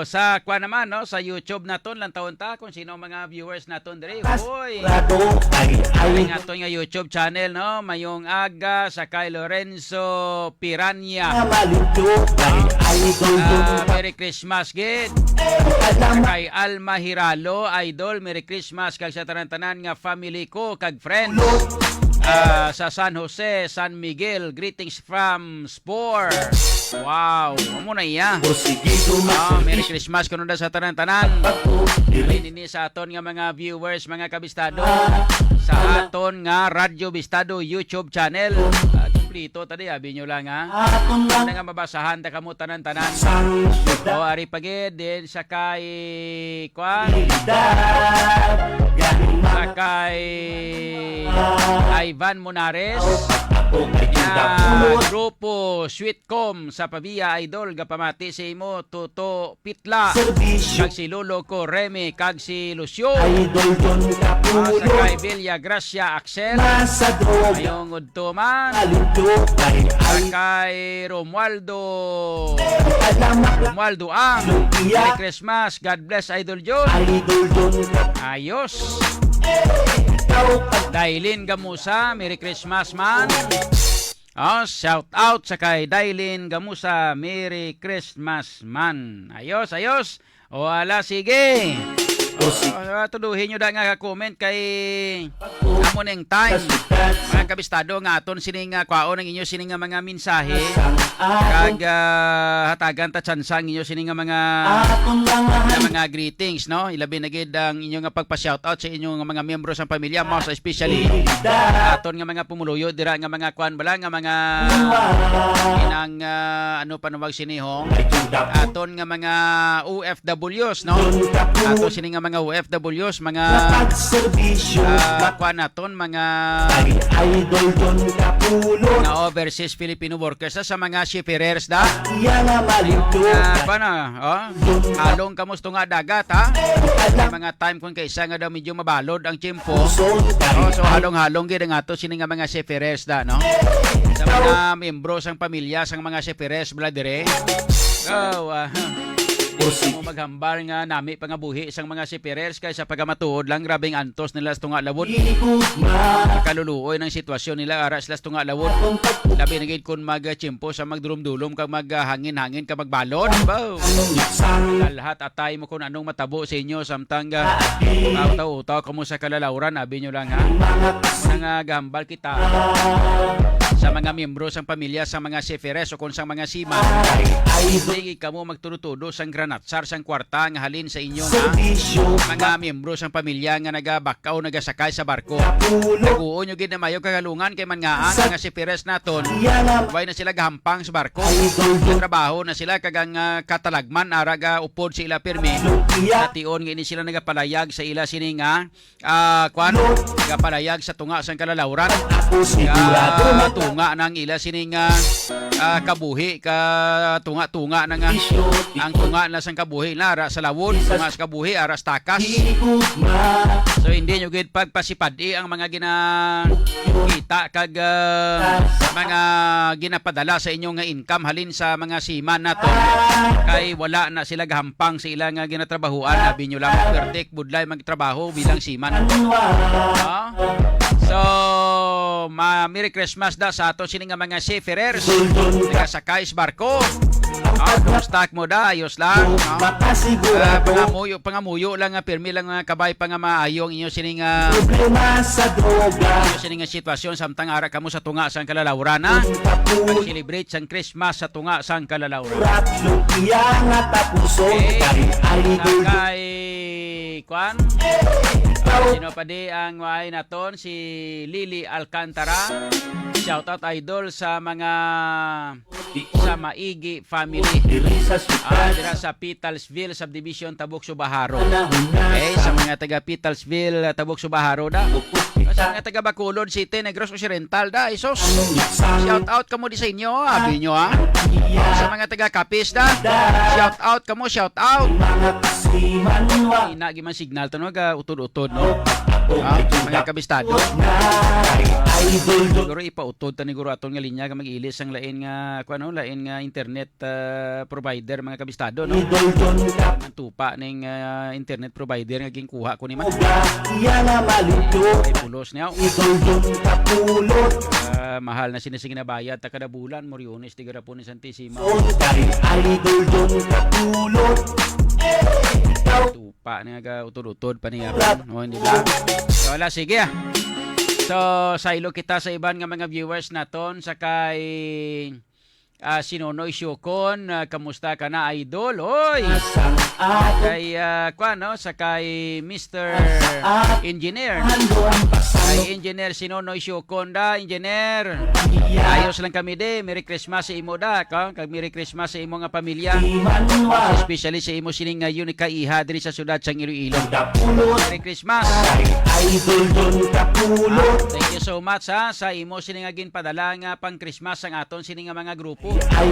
sa kwa naman, no, sa YouTube naton, lantawon ta kung sino ang mga viewers naton diri. Hoy! Sigurado ay, ay. Ang aton nga YouTube channel, no, mayong aga sa kay Lorenzo Piranya. Malinto ay, ay, idol. Ah, Merry Christmas gid. Alam. Kay Alma Hiralo, idol, Merry Christmas kag sa tanan-tanan nga family ko kag friends. Ah, sa San Jose, San Miguel, greetings from Spore. Wow, amo na iya. O sige, Ah, Merry dumasabi. Christmas kuno da sa tanan-tanan. Ako, Dili nini sa aton nga mga viewers, mga kabistado, sa aton nga Radyo Bistado YouTube channel. Ah, kumplito ta di, abi nyo lang, ha. Atong Ano nga mabasahan ta kamo tanan-tanan. Sang O, ari pa gid din sa kay, kwan? Sa kay Ivan Monares. Nga grupo Sweet Com sa Pavia, idol, gapamati sa imo, Toto Pitla. Serbisyo. Kag si Lolo ko, Remy, kag si Lucio. Idol John Ah, sa Capulot. Kay Villa Gracia Axel. Nasa droga. Mayong udto man. Malinto ay, Sa ay. Kay Romualdo. Alam na Romualdo Ang. Lumpia. Merry Christmas. God bless, Idol John. Idol John Cap- Ayos. Ikaw pag Dailin Gamusa, Merry Christmas man. Oh, shout out sa kay Dailin Gamusa, Merry Christmas man. Ayos, ayos. O, ala, sige. O, sige. Ah, tuduhin nyo da nga comment kay amo ning time. Mga kabistado nga aton sini nga kwaon ang inyo sini nga mga mensahe. Kag, ah, hatagan ta tsansa ang inyo sini nga mga, nga mga greetings, no? Ilabi na gid ang inyo nga pagpa-shoutout sa inyo nga mga miyembro sang pamilya, most especially aton nga mga pumuluyo dira nga mga kwan bala nga mga inang, ah, ano panawag sini ho? Aton nga mga O F Ws, no? Ato sini nga mga O F Ws, mga, ah, kwan naton, mga mga overseas Filipino workers, sa, sa mga seafarers da. Nga, kwan na, oh, halong kamo sa tunga dagat, ha? May mga time kung kaisa nga daw medyo mabalod ang tiyempo. Oh, so halong-halong gid ang ato sini nga mga seafarers da, no? Sa mga miyembro sang pamilya sang mga seafarers bala dire. Oh, ah, di mo maghambal nga nami pa nga buhi sang mga seafarers kay sa pagamatuod lang, grabing antos nila sa tunga lawod. Kaluluoy ng sitwasyon nila ara sila sa tunga lawod. Labi na gid kun magtiyempo sa magdulom-dulom kag maghangin-hangin ka magbalod. Baw! Dalhat atay mo kung anong matabo sa inyo samtang, ah, utaw-utaw kamo sa kalalawran, abi nyo lang, ha? Muna nga gahambal kita sa sa mga miyembro sang pamilya sang mga seafarers o kon sang mga seaman, hindi gid kamo magtudo-tudo sang granatsar sang kwarta nga halin sa inyo nga mga miyembro sang pamilya nga nagabakaw, nagasakay sa barko. Taguon nyo gid na mayo kagalungan kay man nga ang mga seafarers naton, way na sila gahampang sa barko. Trabaho na sila kag ang, ah, katalagman ara ga upod sa ila pirmi. Nation nga ini sila nagapalayag sa ila sini nga, ah, kwan, nagapalayag sa tunga sang kalalawran. Tunga nang ila sini nga, ah, kabuhi, ka tunga-tunga na nga ang tunga na sang kabuhi na ara sa lawod, tunga sa kabuhi ara sa takas. So hindi nyo gid pagpasipadi ang mga ginakita kag, ah, mga ginapadala sa inyo nga income halin sa mga seaman nato, kay wala na sila gahampang sa ila nga ginatrabahuan. Abi nyo lang, pertik budlay magtrabaho bilang seaman. Ah? So, ma Merry Christmas da sa ato sini nga mga seafarers, nagasakay sa barko. Ah, kumusta mo da? Ayos lang, no? Ah, pangamuyo, pangamuyo lang nga pirmi lang nga kabay pa nga maayo ang inyo sini nga, inyo sini nga sitwasyon samtang ara kamo sa tunga sang kalalawran, ha? Pag-celebrate sang Christmas sa tunga sang kalalawran. Okay. Kay, kwan? Sino pa di ang waay naton? Si Lily Alcantara. Shout out, idol, sa mga sa Maigi family. Ah, dira sa Pitalsville Subdivision, Tabuk, Subaharo. Okay, sa mga taga Pitalsville, Tabuk, Subaharo da. Sa mga taga Bacolod City, Negros Occidental da, isos. Shout out kamo di sa inyo, abi nyo, ha? Sa mga taga Capiz da. Shout out kamo, shout out. Ina, giman signal to, no? Ga utod-utod, no? Ah, mga kabistado. Siguro ipautod ta ni guro aton nga linya kag mag-ilis ang lain nga, kuwan, no? Lain nga internet, ah, provider, mga kabistado, no? Ang tupa ning, ah, internet provider nga ginkuha ko ni man. Ay, pulos niya. Ah, mahal na sini sing ginabayad ta kada bulan, Moriones, Tigarapon ni Santissima. Tupa nga ga utod-utod pa niya. O, hindi ba? So, wala, sige, ah. So, saylo kita sa iban nga mga viewers naton, sa kay, ah, si Nonoy Siocon. Ah, kamusta ka na, idol? Oy! Kay, ah, kwan, no? Sa kay Mister Engineer. Kay Engineer si Nonoy Siocon da, Engineer. Ayos lang kami di. Merry Christmas sa imo da, ka? Kag Merry Christmas sa imo nga pamilya. Especially sa imo sining nga yun kaiha diri sa siyudad sang Iloilo. Merry Christmas. Ah, thank you so much, ha, sa imo sini nga ginpadala nga pang Christmas sang aton sini nga mga grupo. Ah,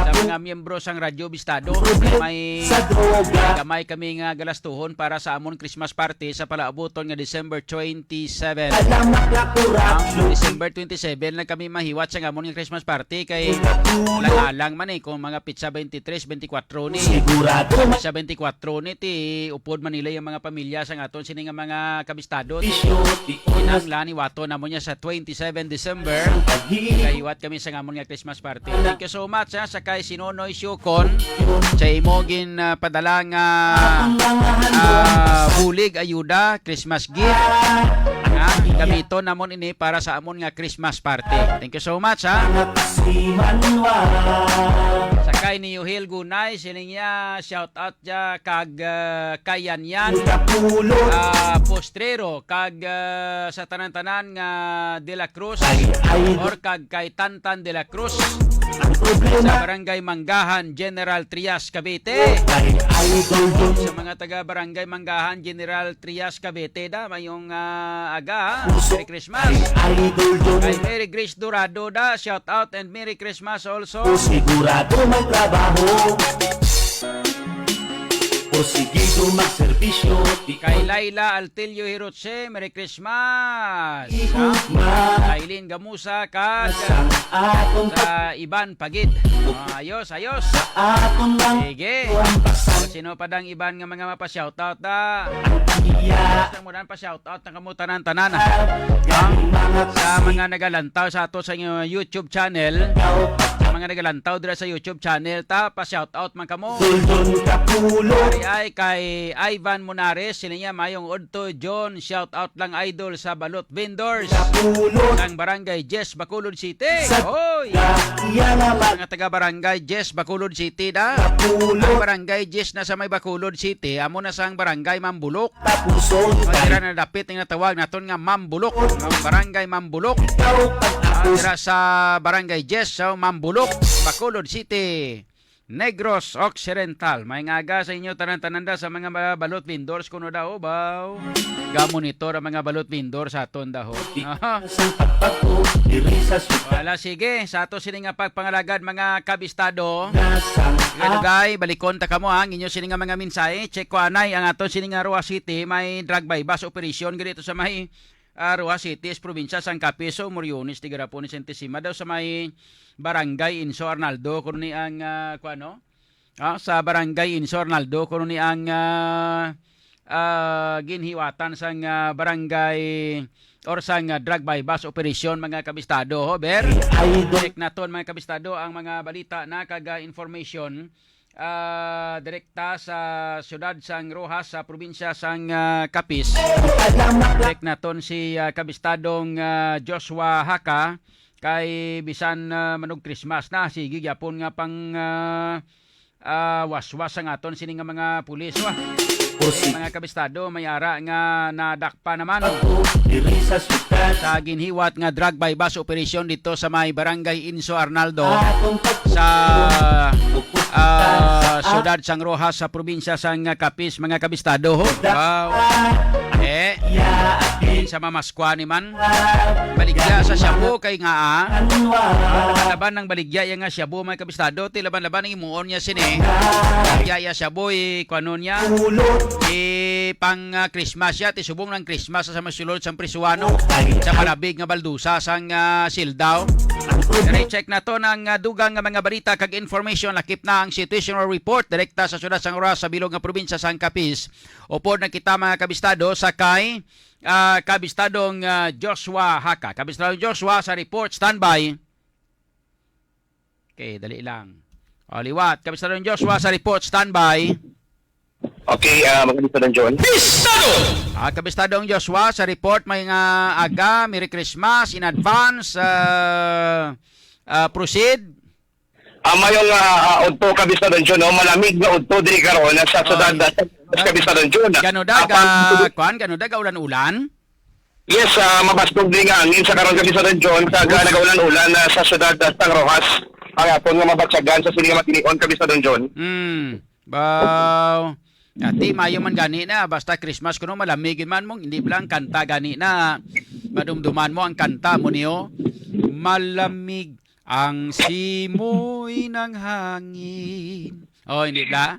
sa mga miyembro sang Radyo Bistado, may gamay kami nga galastuhon para sa amon Christmas party sa palaabuton nga December twenty-seven. Ang December twenty-seven lang kami mahiwat sa amon nga Christmas party kay alang-alang man, eh, kung mga pitsa twenty-three, twenty-four ni. Pitsa twenty-four ni, ti upod man nila ang mga pamilya sa aton sini nga mga kabistado. Kinahanglan hiwaton namo niya sa twenty-seven December. Kahiwat kami sa amon nga Christmas party. Thank you so much, ha, sa kay si Nonoy Siocon sa imo gin, ah, padala nga, ah, bulig, ayuda, Christmas gift. Nga gamiton namon ini para sa amon nga Christmas party. Thank you so much, ha. Sa kay ni Yuhil Gunay, sining niya, shout out ya kag, ah, kay Yan Yan, ah, Postrero, kag, ah, sa tanan-tanan nga De La Cruz or kag kay Tantan De La Cruz sa Barangay Manggahan, General Trias, Cavite. Sa mga taga Barangay Manggahan, General Trias, Cavite da, mayong, ah, aga, ha? Merry Christmas. Kay Mary Grace Dorado da, shout out and Merry Christmas also. Sigurado may trabaho. Porsigido magserbisyo. Kay Laila Altilio Hiroche, Merry Christmas. Ikot man. Aileen Gamusa, kag sa iban pa gid. Ah, ayos, ayos. Aton lang. Sige. Sino pa dang iban nga mga mapa-shoutout, ah? Gusto mo dan pa-shoutout na kamo tanan-tanan, ah? Sa mga nagalantaw sa ato sa inyo YouTube channel, sa Mga nagalantaw dira sa YouTube channel ta, pa-shout out man kamo. Sulton Kapulot. Ari ay kay Ivan Monares, sila niya, "Mayong udto, John. Shout out lang, idol, sa balot vendors Kapulot. Ng Barangay Jess, Bacolod City." Sa Hoy! Iya naman. Mga taga Barangay Jess, Bacolod City da. Kapulot. Ang Barangay Jess na sa may Bacolod City, amo na sang Barangay Mambulok. Tapuson. Ang dira na dapit ang natawag naton nga Mambulok. Ang Barangay Mambulok. Ikaw pag Ah, tapos. Dira sa Barangay Jess, sa Mambulok, Bacolod City, Negros Occidental. May ngaga sa inyo tanan-tanan da sa mga ba-, balot vendors kuno daw, baw. Ga-monitor ang mga balot vendor sa aton daho. Aha. Sa pagpako, diri sa suka. Wala, sige. Sa ato sini nga pagpangalagad, mga kabistado. Nasang Nga dugay, balikon ta kamo, ha, ang inyo sini nga mga mensahe. Check ko anay, ang aton sini nga Roa City, may drug buy-bust operation gid dito sa may, ah, Roa City, sa probinsya sang Capiz. So, Moriones, Tigarapon, ni Santissima daw sa may Barangay Inso Arnaldo, kuno ni ang, ah, kuan, no? Ah, sa Barangay Inso Arnaldo, kuno ni ang, ah, ah, ginhiwatan sang, ah, barangay or sang, ah, drug buy-bust operation, mga kabistado, ho, ber? Idol. Check naton, mga kabistado, ang mga balita na kag, ah, information, ah, direkta sa siyudad sang Roxas, sa probinsya sang, ah, Capiz. Salamat. Check naton si, ah, kabistadong, ah, Joshua Haka, kay bisan, ah, manog Christmas na, sige gyapon nga pang, ah, ah, waswas ang aton sini nga mga pulis, wa. Kursi. Mga kabistado, may ara nga nadakpa naman. Ako, diri sa sukat. Sa ginhiwat nga drug buy-bust operation dito sa may Barangay Inso Arnaldo, Atong pag- sa, ah, siyudad sang Roxas, sa probinsya sang Capiz, mga kabistado, ho. Wow. Eh, sa mamaskwa ni man. Baligya sa shabu kay nga, ah. Laban-laban ng baligya iya nga shabu, mga kabistado, ti laban-laban ang imuon niya sini. Baligya iya shabu, eh, kuanon niya. Eh, pang, ah, Christmas siya, ti subong ng Christmas sa masulod sang prisuhan, no? Sa malabig nga baldusa sang, ah, Sildao. Diri, check naton ang, ah, dugang nga mga balita kag information. Lakip na ang situational report direkta sa siyudad sang Roxas, sa bilog nga probinsya sang Capiz. Upod na kita, mga kabistado, sa kay ah, Kabistadong, ah, Joshua Haka. Kabistadong Joshua sa report, standby. Okay, dali lang. O, liwat. Kabistadong Joshua sa report, standby. Okay, ah, mga Kabistadong John. Bistado! Ah, Kabistadong Joshua sa report, may nga aga, Merry Christmas in advance. Ah, ah, proceed. Ah, mayong, ah, ah, udto, Kabistadong John, no? Malamig nga udto diri karon sa siyudad, ay, sa, ay, Kabistadong John. Gano dag, ah, kuan, gano dag, ulan-ulan? Yes, ah, mabasbog diri nga hangin sa karon, Kabistadong John, sa, oops, nagaulan-ulan, ah, sa siyudad, ah, sang Roxas. Ang hapon nga mabatyagan sa sini nga matinion, Kabistadong John. Hmm. Baw. Ati, mayo man gani na. Basta Christmas kuno, malamig man mong, hindi lang kanta gani na. Madumduman mo ang kanta mo niyo. Malamig ang simoy ng hangin. Oh, hindi ba?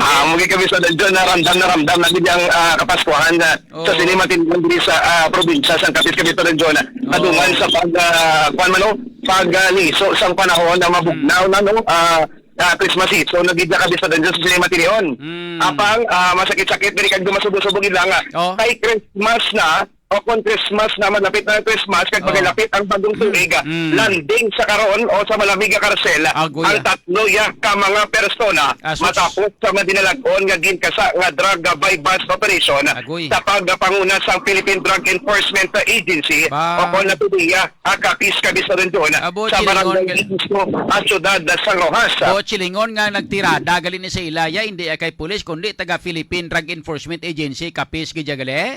Ah, amo gid, Kabistadong John, na ramdam na ramdam na gid ang, ah, Kapaskuhan na sa, oh, sini matinion diri sa, ah, probinsya sang Capiz, Kabistadong John. Oh. Kadungan sa pag, ah, kuwan man, no? Pag, ah, liso sang panahon na mabugnaw, mm, na, no? Ah, ah, Christmas season na gid na, Kabistadong John, sa sini matinion. Mm. Apang, ah, masakit-sakit diri kag dumasubog-subog gid lang, ah. Oh. Kay Christmas na, o kon Christmas na, malapit na ang Christmas, kag, oh, magalapit ang bagong, mm, tuig, ah, mm, landing sa karon o sa malamig nga karsel, agoy, ang, ah, tatlo ya ka mga persona, asus, matapos sa madinalag-on nga ginkasa nga drug, ah, buy-bust operation, agoy, sa pagpanguna sang Philippine Drug Enforcement Agency, ba, o kon na tuliya, ah, Capiz, Kabistadong John, abo, sa Chilingon, Barangay ga- Iquitos, ah, siyudad, ah, sang Roxas. O, Chilingon nga nagtirada gali ni sa ila, ya, hindi, ah, kay pulis, kundi taga Philippine Drug Enforcement Agency, Capiz, gid ya gali.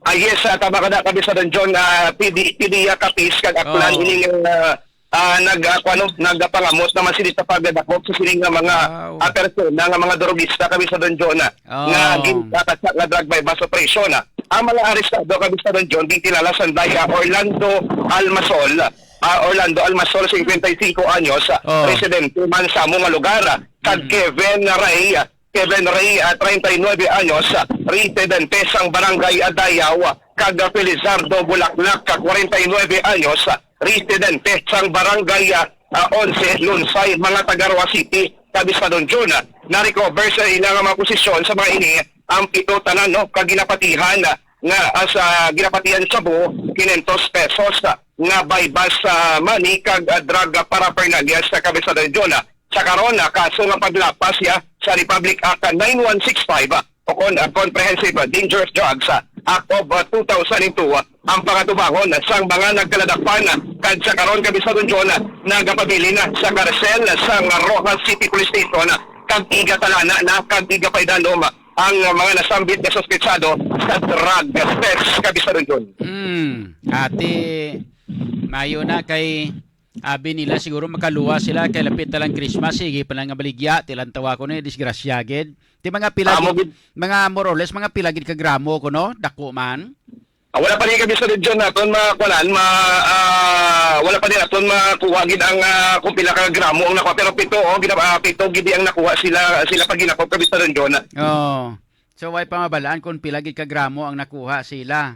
Ah, yes, ah, tama ka na, Kabistadong John, ah, P D, P D ya Capiz, kag Aklan, oh, ining, ah, ah, nag, ah, kuwano, nagapangamot naman sila sa pagdakop sa sining nga mga, wow, ah, persona nga mga drogista, Kabistadong John, ah, nga, oh, ginkakasa nga drug buy-bust operation, ah. Ang mga arestado, Kabistadong John, ginkilala sa Daya Orlando Almasol, ah, Orlando Almasol, cincuenta y cinco anyos, ah, oh, residente man sa amo nga lugar, ah, kag, mm, Kevin Ray, ah, Kevin Ray, ah, treinta y nueve anyos, ah, residente sang Barangay Adayaw, kag, ah, Felizardo Bulaklak, ah, kwarenta y nuebe anyos, ah, residente sang Barangay, ah, ah, Onse, Lunsay, mga taga Roxas City, Kabistadong John, ah, na-recover sa ila nga mga posisyon sa mga ini ang pito tanan, no, kag ginapatihan, ah, nga, ah, sa ginapatihan sa buo, quinientos pesos, ah, nga buy-bust, ah, money kag, ah, drug, ah, paraphernalia sa Kapistanan Region. Sa karon, ah, kaso nga paglapas niya sa Republic Act nine one six five, ah, o kon, ah, Comprehensive Dangerous Drugs, ah, Act of, ah, two thousand two, ah, ang pangatubangon sang mga nagkaladakpan, ah, kag sa karon, Kapistanan Region, ah, nagapabilin na sa karsel sang Roxas City Police Station, ah, kag igatalana na kag igapaidanom, ah, ang mga nasambit nga suspetsado sa drug theft, Kapistanan Region. Hmm, ati, mayo na kay abi nila siguro makaluwas sila kay lapit na lang Christmas, sige pa lang nga baligya, tilantawa ko na, disgrasya gid. Ti mga pila Amo gid, gid. Mga more or less, mga pila gid ka gramo ko, no? Dako man. Ah, wala pa ni, Kapistanan Region, naton makuanan, ma, ah, wala pa ni naton makuha gid ang, ah, kung pila ka gramo ang nakuha, pero pito, oh, gina-, ah, pito gid ang nakuha sila, sila pag ginakop, Kapistanan Region. Oh. So, way pa mabalaan kung pila gid ka gramo ang nakuha sila?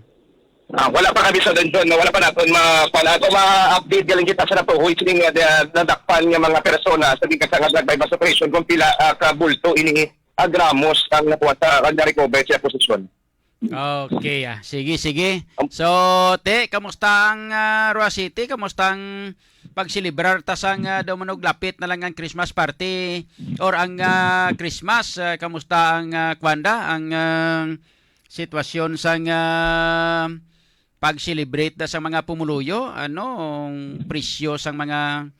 Ah, wala pa, Kapistanan Region, no? Wala pa naton ma-, kuan, ato ma-update galing kita sa natuhoy sining, ah, da-, nadakpan nga mga persona sa ginkasangan drug buy-bust operation kung pila, ah, ka bulto ini, ah, gramos ang nakuha sa, ang na-recover sa posisyon. Okay, ah. Sige, sige. Am- So, te, kamusta ang, ah, Roxas City? Kamusta ang pagselebrar ta sang, ah, daw manog lapit na lang ang Christmas party or ang, ah, Christmas? Ah, kamusta ang, ah, kwanda? Ang, ah, sitwasyon sang, ah, pag-celebrate da sa mga pumuluyo? Ano ang presyo sang mga,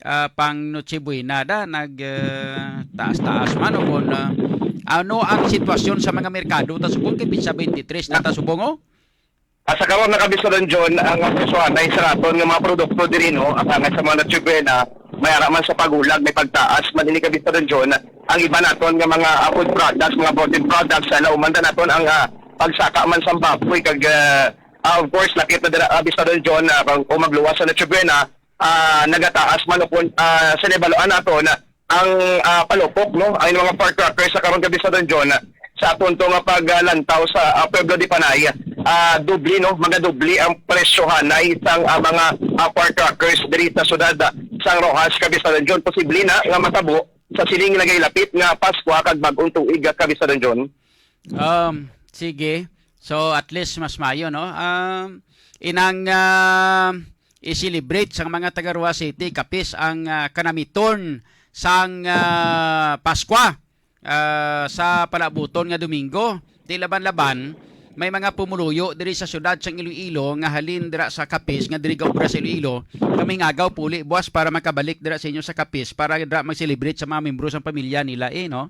ah, pang Noche Buena da? Nag, ah, taas-taas man o kung, ah, ano ang sitwasyon sa mga merkado? Ta subong kay petsa twenty-three na ta subong, oh. Ah, sa karon na, Kapistanan John, ang presyohanay sa aton nga mga produkto diri, no, ang sa mga Noche Buena, may ara man sa paghulag, may pagtaas man ini, Kapistanan John. Ang iba naton nga mga, ah, food products, mga frozen products, sa lauman ta naton ang, ah, pagsaka man sa baboy kag, ah, ah, of course, lakip na dira, ah, Kapistanan John, ah, kung, kung magluwas sa Noche Buena, ah, nagataas man o kung, ah, sa nahibaluan naton, ang, ah, palupok, no, ang mga firecrackers sa karon, Kapistanan John, sa punto nga paglantaw sa, ah, Pueblo de Panay, ah, doble, no, magadoble ang presyohanay sang, ah, mga, ah, firecrackers diri sa siyudad, ah, sang Roxas, Kapistanan John. Posible na nga matabo sa sining nagailapit nga Paskwa kag Bag-ong Tuig, ah, Kapistanan John. Um, sige. So, at least mas mayo, no? Um, inang, ah, i-celebrate sang mga taga Roxas City, kapis ang, ah, kanamiton sang, ah, Paskwa, ah, sa palaabuton nga Domingo. Ti laban-laban, may mga pumuluyo diri sa siyudad sang Iloilo nga halin dira sa Capiz nga diri gaobra sa Iloilo, nga mangin-agaw puli buas para makabalik dira sa inyo sa Capiz para dira mag-celebrate sa mga membro sang pamilya nila, eh, no?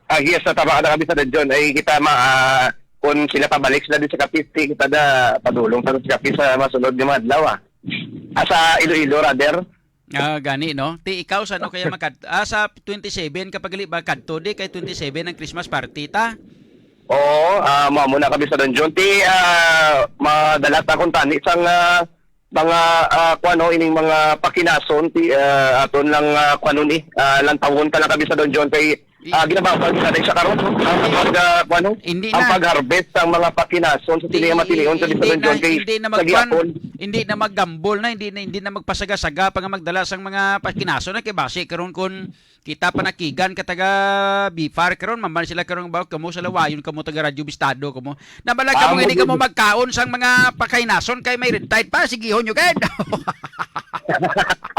Ah, yes, natama ka na, Kapistanan John. Ay, kita ma, ah, kung sila pabalik sila din sa Capiz, ti kita da padulong sa Capiz sa masunod nga mga adlaw, ah. Ah, sa Iloilo, rather. Ah, gani, no? Ti ikaw, sa ano kaya makad-, ah, sa twenty-seven, kapag gali ba kadto, di kay twenty-seven ang Christmas party, ta? Oo, ah, mao mo na, Kapistanan John. Ti, ah, madala ta kung tani sang, ah, mga, ah, kuan, no, ining mga pakinason, ti, ah, aton lang, ah, kuan, ni, ah, lantawon ta lang, Kapistanan John, kay, I- ah, ginababag sa, sa karon, no? Ang pag, ah, kuan, no? Hindi Ang na. Pag-harvest sang mga pakinason sa Ti-, sini nga matinion sa hindi Kapistanan na, John, kay hindi na sa magkuan, gihapon. Hindi na maggambol na, hindi na, hindi na magpasaga-saga pa nga magdala sang mga pakinason na kay basi karon kun kita panakigan ka taga B F A R karon, maman sila karon ba, kamo sa lawayon, kamo taga Radyo Bistado, kamo. Nabalag Ah, kamo, hindi mo kamo gid. Magkaon sang mga pakinason kay may red tide pa, sigihon nyo kay.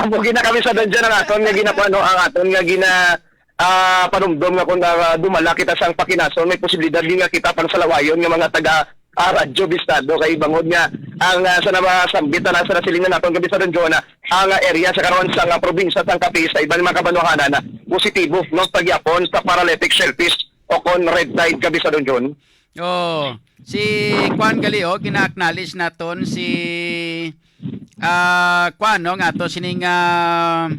Amo gina kami sa danjan ang aton nga ginakuan, no, ang aton nga gina, ah, panumdom nga kung, ah, dumala kita sang pakinason, may posibilidad din nga kita pang salawayon nga mga taga, ah, Radyo Bistado kay bangod nga ang, ah, sa namasambit na sa nasilingan naton, Kapistanan John, ang, ah, area sa karon sa, ah, probinsya sang Capiz sa iban mga kabanwahanan, ah, positibo, no, sa gyapon sa paralitic shellfish o kon red tide, Kapistanan John. Oh, si Kwan gali, oh, gina-acknowledge naton si, ah, Kwan, no, nga ato sining, ah,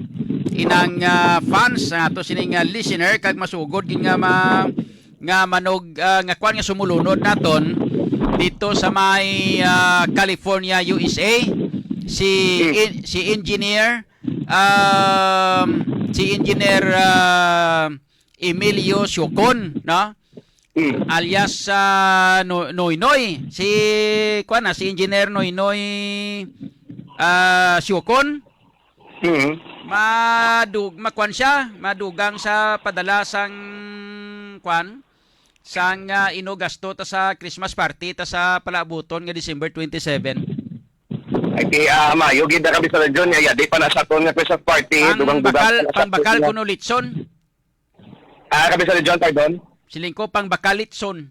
inang, ah, fans, nga ato sining, ah, listener, kag masugod gid nga ma-, nga manog, ah, nga Kwan nga sumulunod naton dito sa may, ah, California, U S A, si Hmm. in-, si Engineer, um, si Engineer, ah, Emilio Siocon, no? Hmm. Alias, ah, No-, Noynoy. Si, kuwan na, si Engineer Noynoy, ah, Siocon. Hmm. Madug-, makuwan siya, madugang sa padala sang, kuwan, sang, ah, ino gasto ta sa Christmas party ta sa palaabuton nga December twenty-seven? Ay, ti, ah, maayo gid na kami sa radyo niya. Yadi pa na sa aton nga Christmas party. Pang Dugang-dugang bakal, pa na sa pang bakal aton nga- kuno litson. Ah, kami sa radyo, pardon? Siling ko, pang bakal litson.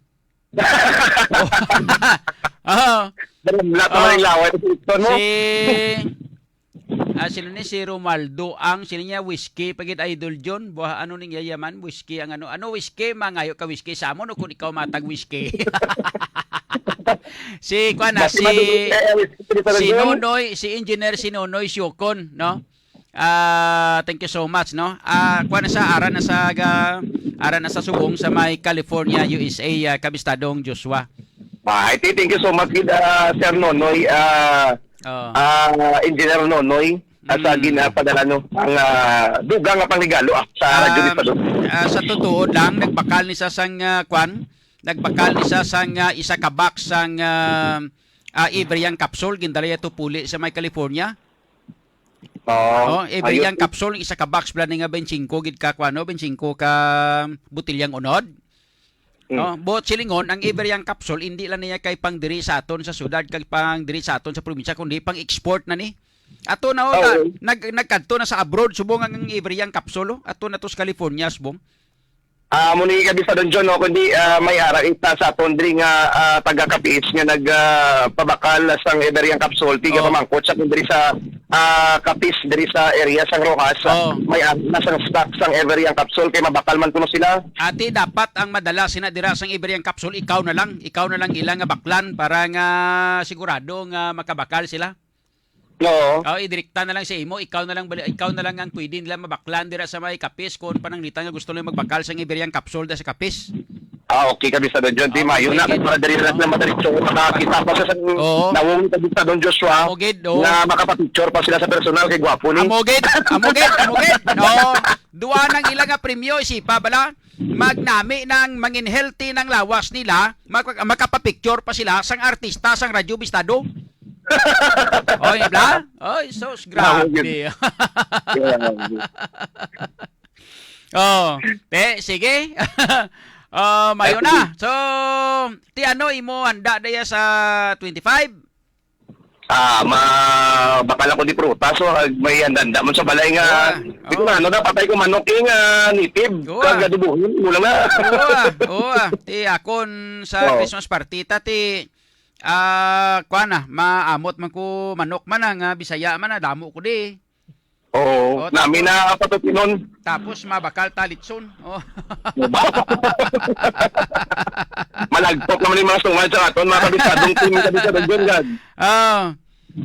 Oh. Wala pa Oh. man ilaw. Ito mo. Si Ah, sino ni si Romaldo ang sino niya, whiskey pagid, Idol John? Buha, ano ning yayaman, whiskey ang ano, ano, whiskey, mangayo ka whiskey sa amon o kung ikaw matag whiskey? Si kuan na, Basta si madugay, eh, whiskey, Idol si John. Nonoy, si Engineer si Nonoy Siokon, no? Ah, thank you so much, no? Ah, kuan na sa, ara na sa ga, ara na sa subong sa may California, U S A, ah, kabistadong Joshua. Ah, I think, thank you so much gid, ah, Sir Nonoy, ah, Oh. ah, Engineer Nonoy, ah, sa Mm. ginapadala, no, ang, ah, dugang nga pangregalo, ah, sa Radyo Um, Bistado. Ah, sa totoo lang, nagbakal ni sa sang, ah, kwan, nagbakal ni sa sang, ah, isa ka box sang, ah, ah, Everyang capsule, gindala niya to puli sa may California. Oo. Oh, Everyang Ayun. Capsule, isa ka box bala ni nga twenty-five gid ka, kwan, no? Twenty-five ka botilyang unod. Mm. Oh, buot silingon, ang Everyang capsule, hindi lang niya kay pang diri sa aton sa syudad, kay pang diri sa aton sa probinsya, kundi pang export na ni. Ato na, oh, Oo. na- nag nagkadto na sa abroad, subong ang Everyang capsule, oh. Ato na to sa California, subong. Ah, mo ni kabisa don John, no, kundi, ah, may ara ita sa aton diri nga, ah, taga Capiz nga nag, ah, pabakal sang Everyang capsule, tiga Oh. pamangkot sa kundi sa, ah, Capiz diri sa area sang Roxas. Oh. May ara na sang stock sang Everyang capsule kay mabakal man kuno sila. Ati, dapat ang madala sina dira sang Everyang capsule, ikaw na lang, ikaw na lang ila nga baklan para nga sigurado nga makabakal sila. No. Oh, idirekta na lang sa imo, ikaw na lang bali, ikaw na lang ang pwede nila mabaklan dira sa may Capiz kung pananglitan nga gusto nila magbakal sang Everyang capsule da sa Capiz. Ah, okay, kabisa don John. Di Ah, mayo na, okay, kay para diri gid. lang na madiretso makakita pa sa sang Oo. nawong kabisa don Joshua. Amo gid, oo. Nga makapapicture pa sila sa personal kay gwapo ni. Amo gid, amo gid, amo gid. No, duwa nang ila nga premyo, isipa bala, magnami nang mangin healthy nang lawas nila, mak- makapapicture pa sila sang artista sang Radyo Bistado. Oy, bla? Oy, sus, grabe. Grabe. Oh, te, sige. Oh, mayo na. So, ti ano imo handa daya sa twenty-five? Ah, ma bakal ako di prutas, so, ah, may handa-handa man sa balay nga, Oo, di ko oo. na, ano na, patay ko manok, eh, nga native, Oo, kag ah. adobohon, mula na. Oo, ah. Oo, ah. Ti akon sa Oo. Christmas party ta ti, ah, kuan na, maamot man ko manok man, ah, nga Bisaya man, ah, damo ko di. Oo, Oh, nami tapos na patupinon. Tapos mabakal ta litson. Oh. Malagpot naman yung mga sungad sa aton, mga kabisadong team, kabisadong John, gag. Ah.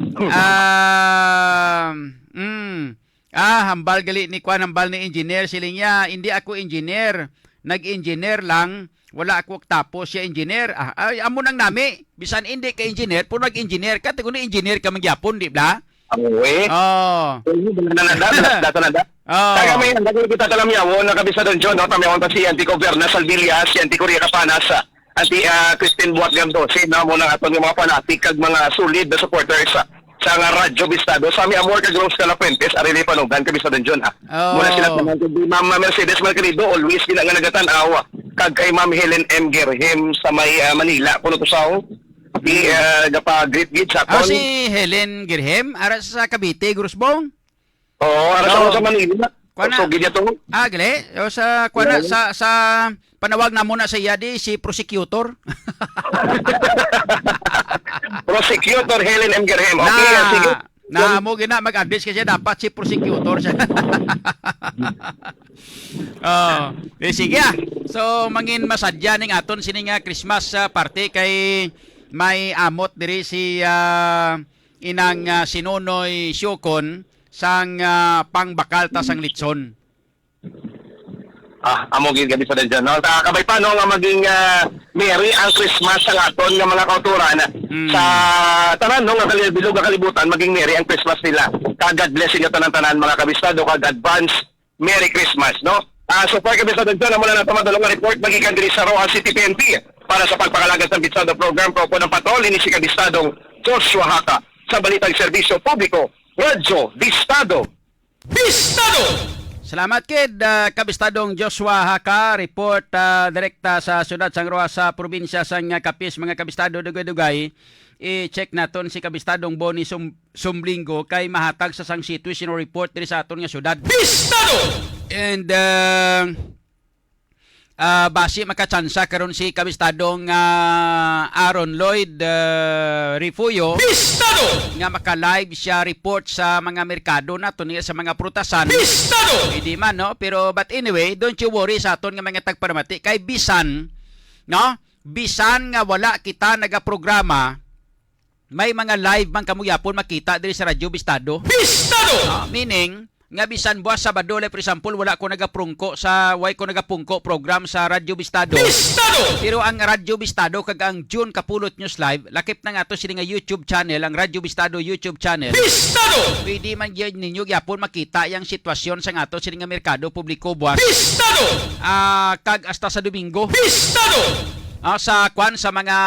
Um, mm. Ah, hambal gali ni kuan, hambal ni engineer, siling niya, "Hindi ako engineer, nag-engineer lang, wala ako tapos siya engineer." Ah, ay, amo nang nami, bisan hindi ka engineer, pero nag-engineer ka, ti kuno engineer ka man gyapon, di ba? Ang uwi. Oh. Uwi, wala na nanda, wala na nanda. Oh. Kaya may handa ko kita talamyawon, na kabisadong John, no? Tamyawon pa si Auntie Governor Salvilla, si Auntie Korea Capanas, Auntie, ah, Christine Buat Gandose, no? Muna aton nga mga fanatic kag mga solid na supporters, ah, sa nga Radyo Bistado. Sammy Amor kag Rose Calafuentes, Arili Panugan, kabisadong John, ha? Oh. Muna sila tanan kag Ma'am Mercedes Malquerido, always gina nga nagatan-aw, kag kay Ma'am Helen M. Gerhem sa may, ah, Manila, kuno to sa, oh. Di, Mm. ah, gapa-greet gid sa Ah, aton. Si Helen Gerhem, ara sa Cavite, Grusbong? Oo, ara Oo. sa, sa Manila. Kuan na. So, gid to. Ah, gali. O sa, kuan na, Oo. sa, sa panawag namo na sa iya di, si prosecutor. Prosecutor Helen M. Gerhem. Na, Okay, ah, sige. na mo gina mag-address kasi dapat si prosecutor siya. Oh, eh, sige, ah. So, mangin masadya ning aton sini nga Christmas, ah, party kay may amot diri si, ah, inang, ah, si Nonoy Siokon sang, ah, pangbakal ta sang litson. Ah, amo gid, kabisadong John, no? Sa kabay pa, no, nga maging, ah, merry ang Christmas sa aton nga mga kauturan. Mm. Sa tanan, no, nga kali-, bilog nga kalibutan, maging merry ang Christmas nila. Kag God bless inyo tanan-tanan, mga kabistado, kag advance Merry Christmas, no? Ah, so far, kabisadong John, amo na nato madulong nga report magikan diri sa Roxas City P N P. Para sa pagpangalagad sa Bistado Program, kaupod ang patrol, ini si kabistadong Joshua Haka sa Balitang Serbisyo Publiko, Radyo Bistado. Bistado! Salamat kid, ah, Kabistadong Joshua Haka, report, ah, direkta sa siyudad sang Roxas sa probinsya sang, ah, Capiz, mga kabistado, dugay-dugay. I-check naton si Kabistadong Bonnie Sum-, Sumblinggo kay mahatag sa sang situation report diri sa aton nga siyudad. Bistado! And, ah, ah, basi makatsansa karon si Kabistadong, ah, Aaron Lloyd, ah, Refugio Bistado! nga maka-live siya report sa mga merkado nato niya sa mga prutasan. Bistado! Pwede man, no? Pero, but anyway, don't you worry sa aton nga mga tagparamati. Kay bisan, no? Bisan nga wala kita nagaprograma, may mga live man kamo yapon makita diri sa Radyo Bistado. Bistado! Ah, meaning, nga bisan buwas Sabado, like, for example, wala ko nagaprungko sa, way ko nagapungko program sa Radyo Bistado. Bistado! Pero ang Radyo Bistado kag ang June Kapulot News Live, lakip na nga to sini nga YouTube channel, ang Radyo Bistado YouTube channel. Bistado! Pwede man gyud ninyo gyapon makita yang sitwasyon sa nga to sini nga merkado publiko buwas. Bistado! Ah, kag hasta sa Domingo. Bistado! Ah, sa kwan, sa mga,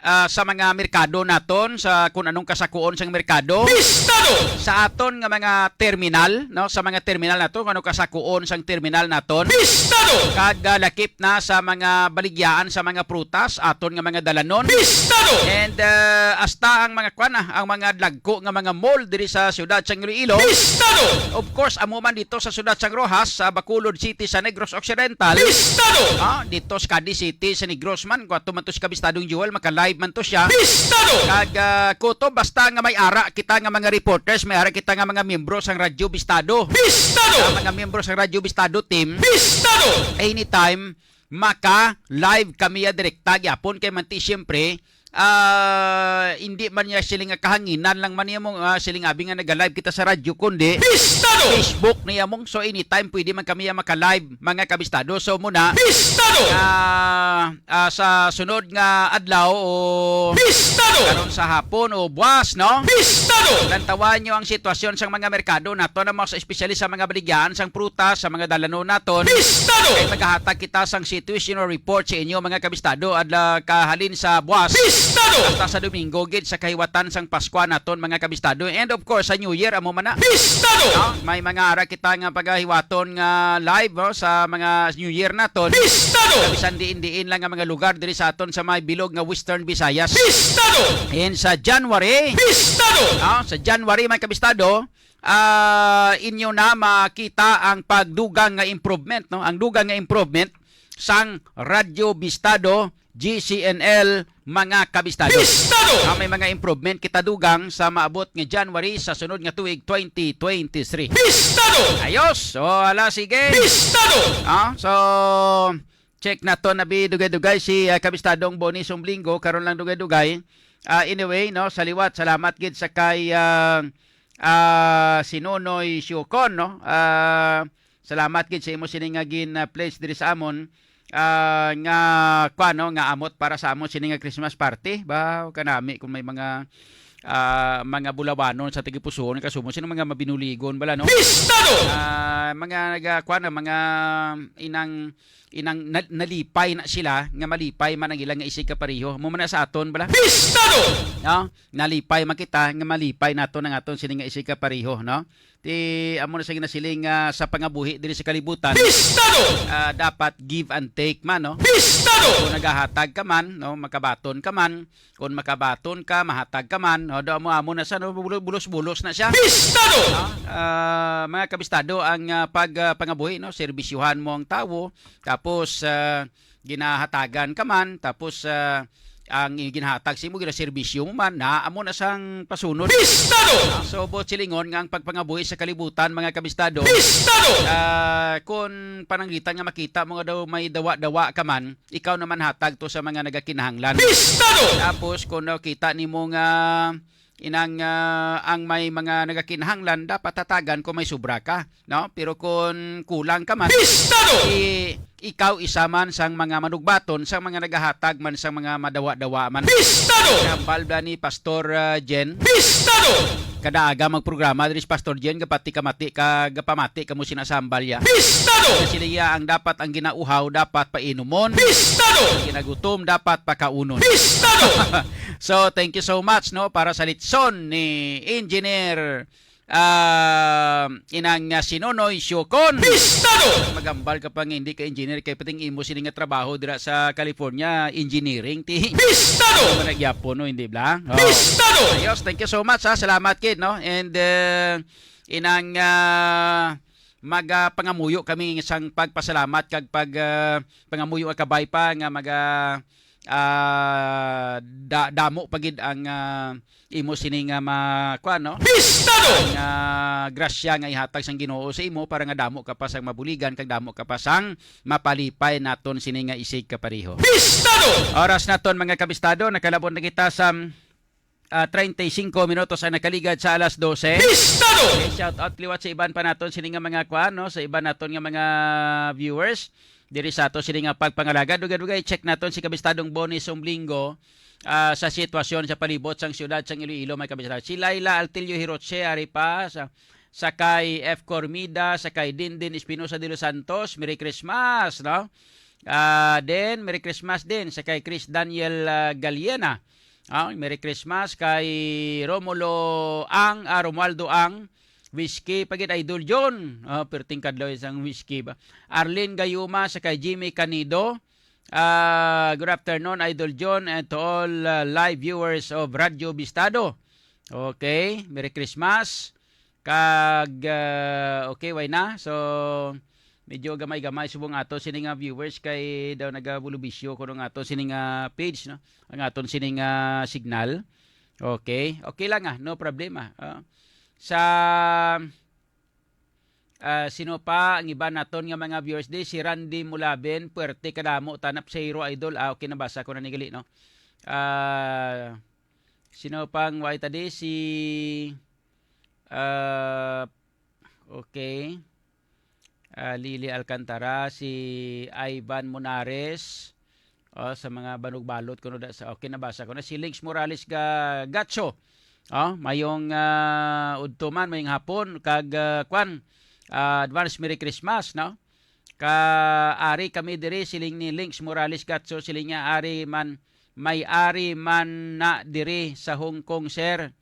ah, sa mga merkado naton, sa kung anong kasakuon sang merkado. Bistado! Sa aton nga mga terminal, no, sa mga terminal naton, kung ano kasakuon sang terminal naton. Bistado! Kag, ah, lakip na sa mga baligyaan sa mga prutas, aton nga mga dalanon. Bistado! And, ah, hasta ang mga kwan, ah, ang mga dagko nga mga mall diri sa siyudad sang Iloilo. Bistado! Of course, amo man dito sa siyudad sang Roxas, sa Bacolod City, sa Negros Occidental. Bistado! Ah, dito sa Cadiz City, sa Negros man, kung ato man to si Kabistadong Joel, maka-live man to siya. Bistado! Kag, ah, kutob, basta nga may ara kita nga mga reporters, may ara kita nga mga miyembro sang Radyo Bistado. Bistado! Ah, mga miyembro sang Radyo Bistado team. Bistado! Anytime, maka-live kami ya direkta gyapon kay manti siyempre, ah, hindi man niya siling nga kahanginan lang man niya mo, ah, siling abi nga naga-live kita sa radyo, kundi Bistado! Facebook niya mong. So, anytime pwede man kami ya maka-live, mga kabistado. So, muna, Bistado! Ah, ah, sa sunod nga adlaw o Bistado! karon sa hapon o buwas, no? Bistado! Lantawan nyo ang sitwasyon sang mga merkado nato na mga, especially sa mga baligyahan sang prutas, sa mga dalanon naton. Bistado! Kay magahatag kita sang situation or report sa inyo, mga kabistado, adla kahalin sa buwas. Bistado! Hasta sa Domingo gid sa kahiwatan sang Paskwa naton, mga kabistado. And of course, sa New Year, amo man na. Bistado! No? May mga ara kita nga pagahiwaton nga live, no, sa mga New Year naton. Bistado! Sa bisan diin-diin lang nga mga lugar diri sa aton sa may bilog nga Western Visayas. Bistado! And sa January, Bistado! no, sa January, mga kabistado, ah, inyo na makita ang pagdugang nga improvement, no? Ang dugang nga improvement sang Radyo Bistado, G C N L, mga kabistado. Bistado! Ah, may mga improvement kita dugang sa maabot nga January sa sunod nga tuig, twenty twenty-three. Bistado! Ayos! So, ala, sige. Bistado! Ah, so, check naton abi dugay-dugay si, ah, Kabistadong Bonnie Sumblinggo, karon lang dugay-dugay. Ah, anyway, no, sa liwat, salamat gid sa kay, ah, ah, si Nonoy Siocon, no? Ah, salamat gid sa imo sini nga gin, ah, place diri sa amon. Ah, nga, kwa, no, nga amot para sa amon sini nga Christmas party. Ba, kanami kung may mga, ah, mga bulawanon sa tagipusoon, kasumo sino mga mabinuligon bala, no? Bistado! Ah, mga naga, kwa, no, mga inang, inang na-, nalipay na sila, nga malipay man ang ilang nga isig kapareho. Amo man na sa aton bala. Bistado! No? Nalipay man kita, nga malipay naton ang aton sini nga isig kapareho, no? Ti, amo na sa ginasiling, ah, sa pangabuhi diri sa kalibutan. Bistado! Ah, dapat give and take man, no? Bistado! Kung nagahatag ka man, no, makabaton ka man, kung makabaton ka, mahatag ka man, no, do amo, amo na sa, no, bulo-, bulos-bulos na siya. Bistado! No? Ah, mga kabistado, ang, ah, pag, ah, pangabuhi, no, serbisyuhan mo ang tawo, tapos, ah, ginahatagan ka man, tapos, ah, ang ginhatag sa imo, ginaserbisyo mo man, na amo na sang pasunod. Bistado! Ah, so, buot silingon nga ang pagpangabuhi sa kalibutan, mga kabistado, Bistado! ah, kung pananglitan nga makita mo nga daw may dawa-dawa ka man, ikaw naman hatag to sa mga nagakinahanglan. Bistado! Tapos, kung nakita nimo nga inang, ah, ang may mga nagakinahanglan, dapat hatagan kung may sobra ka, no? Pero kung kulang ka man, Bistado! i-, ikaw isa man sang mga manugbaton, sang mga nagahatag man, sang mga madawa-dawa man. Bistado! Hambal ba ni Pastor, ah, Jen? Bistado! Kada aga magprograma diri si Pastor Jen, gapati kamati ka, gapamati kamo sina sa hambal ya. Bistado! Sila iya ang dapat ang ginauhaw, dapat painumon. Bistado! Ang ginagutom, dapat pakaunon. Bistado! So, thank you so much, no, para sa litson ni Engineer ah, inang, ah, Sinonoy Siocon. Bistado! Magambal ka pa nga hindi ka engineer, kay pati ang imo sini nga trabaho dira sa California, engineering ti. Bistado! Ano man nagyapon, no, hindi bla? Oh. Bistado! Ayos, thank you so much, ha. Salamat, kid, no? And, uh, inang, ah, magapangamuyo kami sang pagpasalamat kag pag, ah, pangamuyo nga kabay pa nga maga, ah, da-, damo pa gid ang, ah, imo sini nga ma-, kuwan, no? Bistado! Nga grasya nga ihatag sang Ginoo sa imo para nga damo ka pa sang mabuligan kag damo ka pa sang mapalipay naton sini nga isig kapareho. Bistado! Oras naton, mga kabistado, nakalabot na kita sa, ah, treinta y cinco minutos ang nakaligad sa alas dose. Bistado! Okay, shout out liwat sa iban pa naton sini nga mga kuan, no? Sa iban naton nga mga viewers diri sa ato sini nga pagpangalaga. Dugay-dugay, check naton si Kabistadong Bonnie Sumblingo, ah, sa sitwasyon sa palibot sang siyudad sang Iloilo, may kabistado. Si Laila Altillo Hiroche, ari pa, sa, sa kay F Cormida, sa kay Dindin Espinosa de los Santos, Merry Christmas, no? Ah, then, Merry Christmas din sa kay Chris Daniel, ah, Galiena. Ah, Merry Christmas kay Romulo Ang, ah, Romualdo Ang, Whiskey pa gid, Idol John. Ah, perting kadlaw isang Whiskey ba? Arlene Gayuma sa kay Jimmy Canido. Ah, good afternoon, Idol John, and to all, ah, live viewers of Radyo Bistado. Okay, Merry Christmas. Kag, ah, okay, why na? So, medyo gamay-gamay subong ato sini nga viewers kay daw nagabulubisyo kuno nga ato sini nga page, no? Ang aton sini nga signal. Okay. Okay lang, ah, no problema. Ah, sa, ah, sino pa ang iba naton nga mga viewers di? Si Randy Mulaben, puwerte kadamo, tanap sa Hero Idol. Ah, okay, nabasa ko na ni gali, no? Ah, sino pa ang wa ita di? Si, ah, okay. Ah, Lily Alcantara, si Ivan Monares, oh, sa mga banugbalot kuno da sa, okay, nabasa ko na. Si Links Morales ga Gacho, oh, mayong, ah, udto man, mayong hapon, kag, ah, kwan, ah, advance Merry Christmas, no? Ka ari kami diri, siling ni Links Morales Gacho, siling niya, ari man, may ari man na diri sa Hong Kong, sir.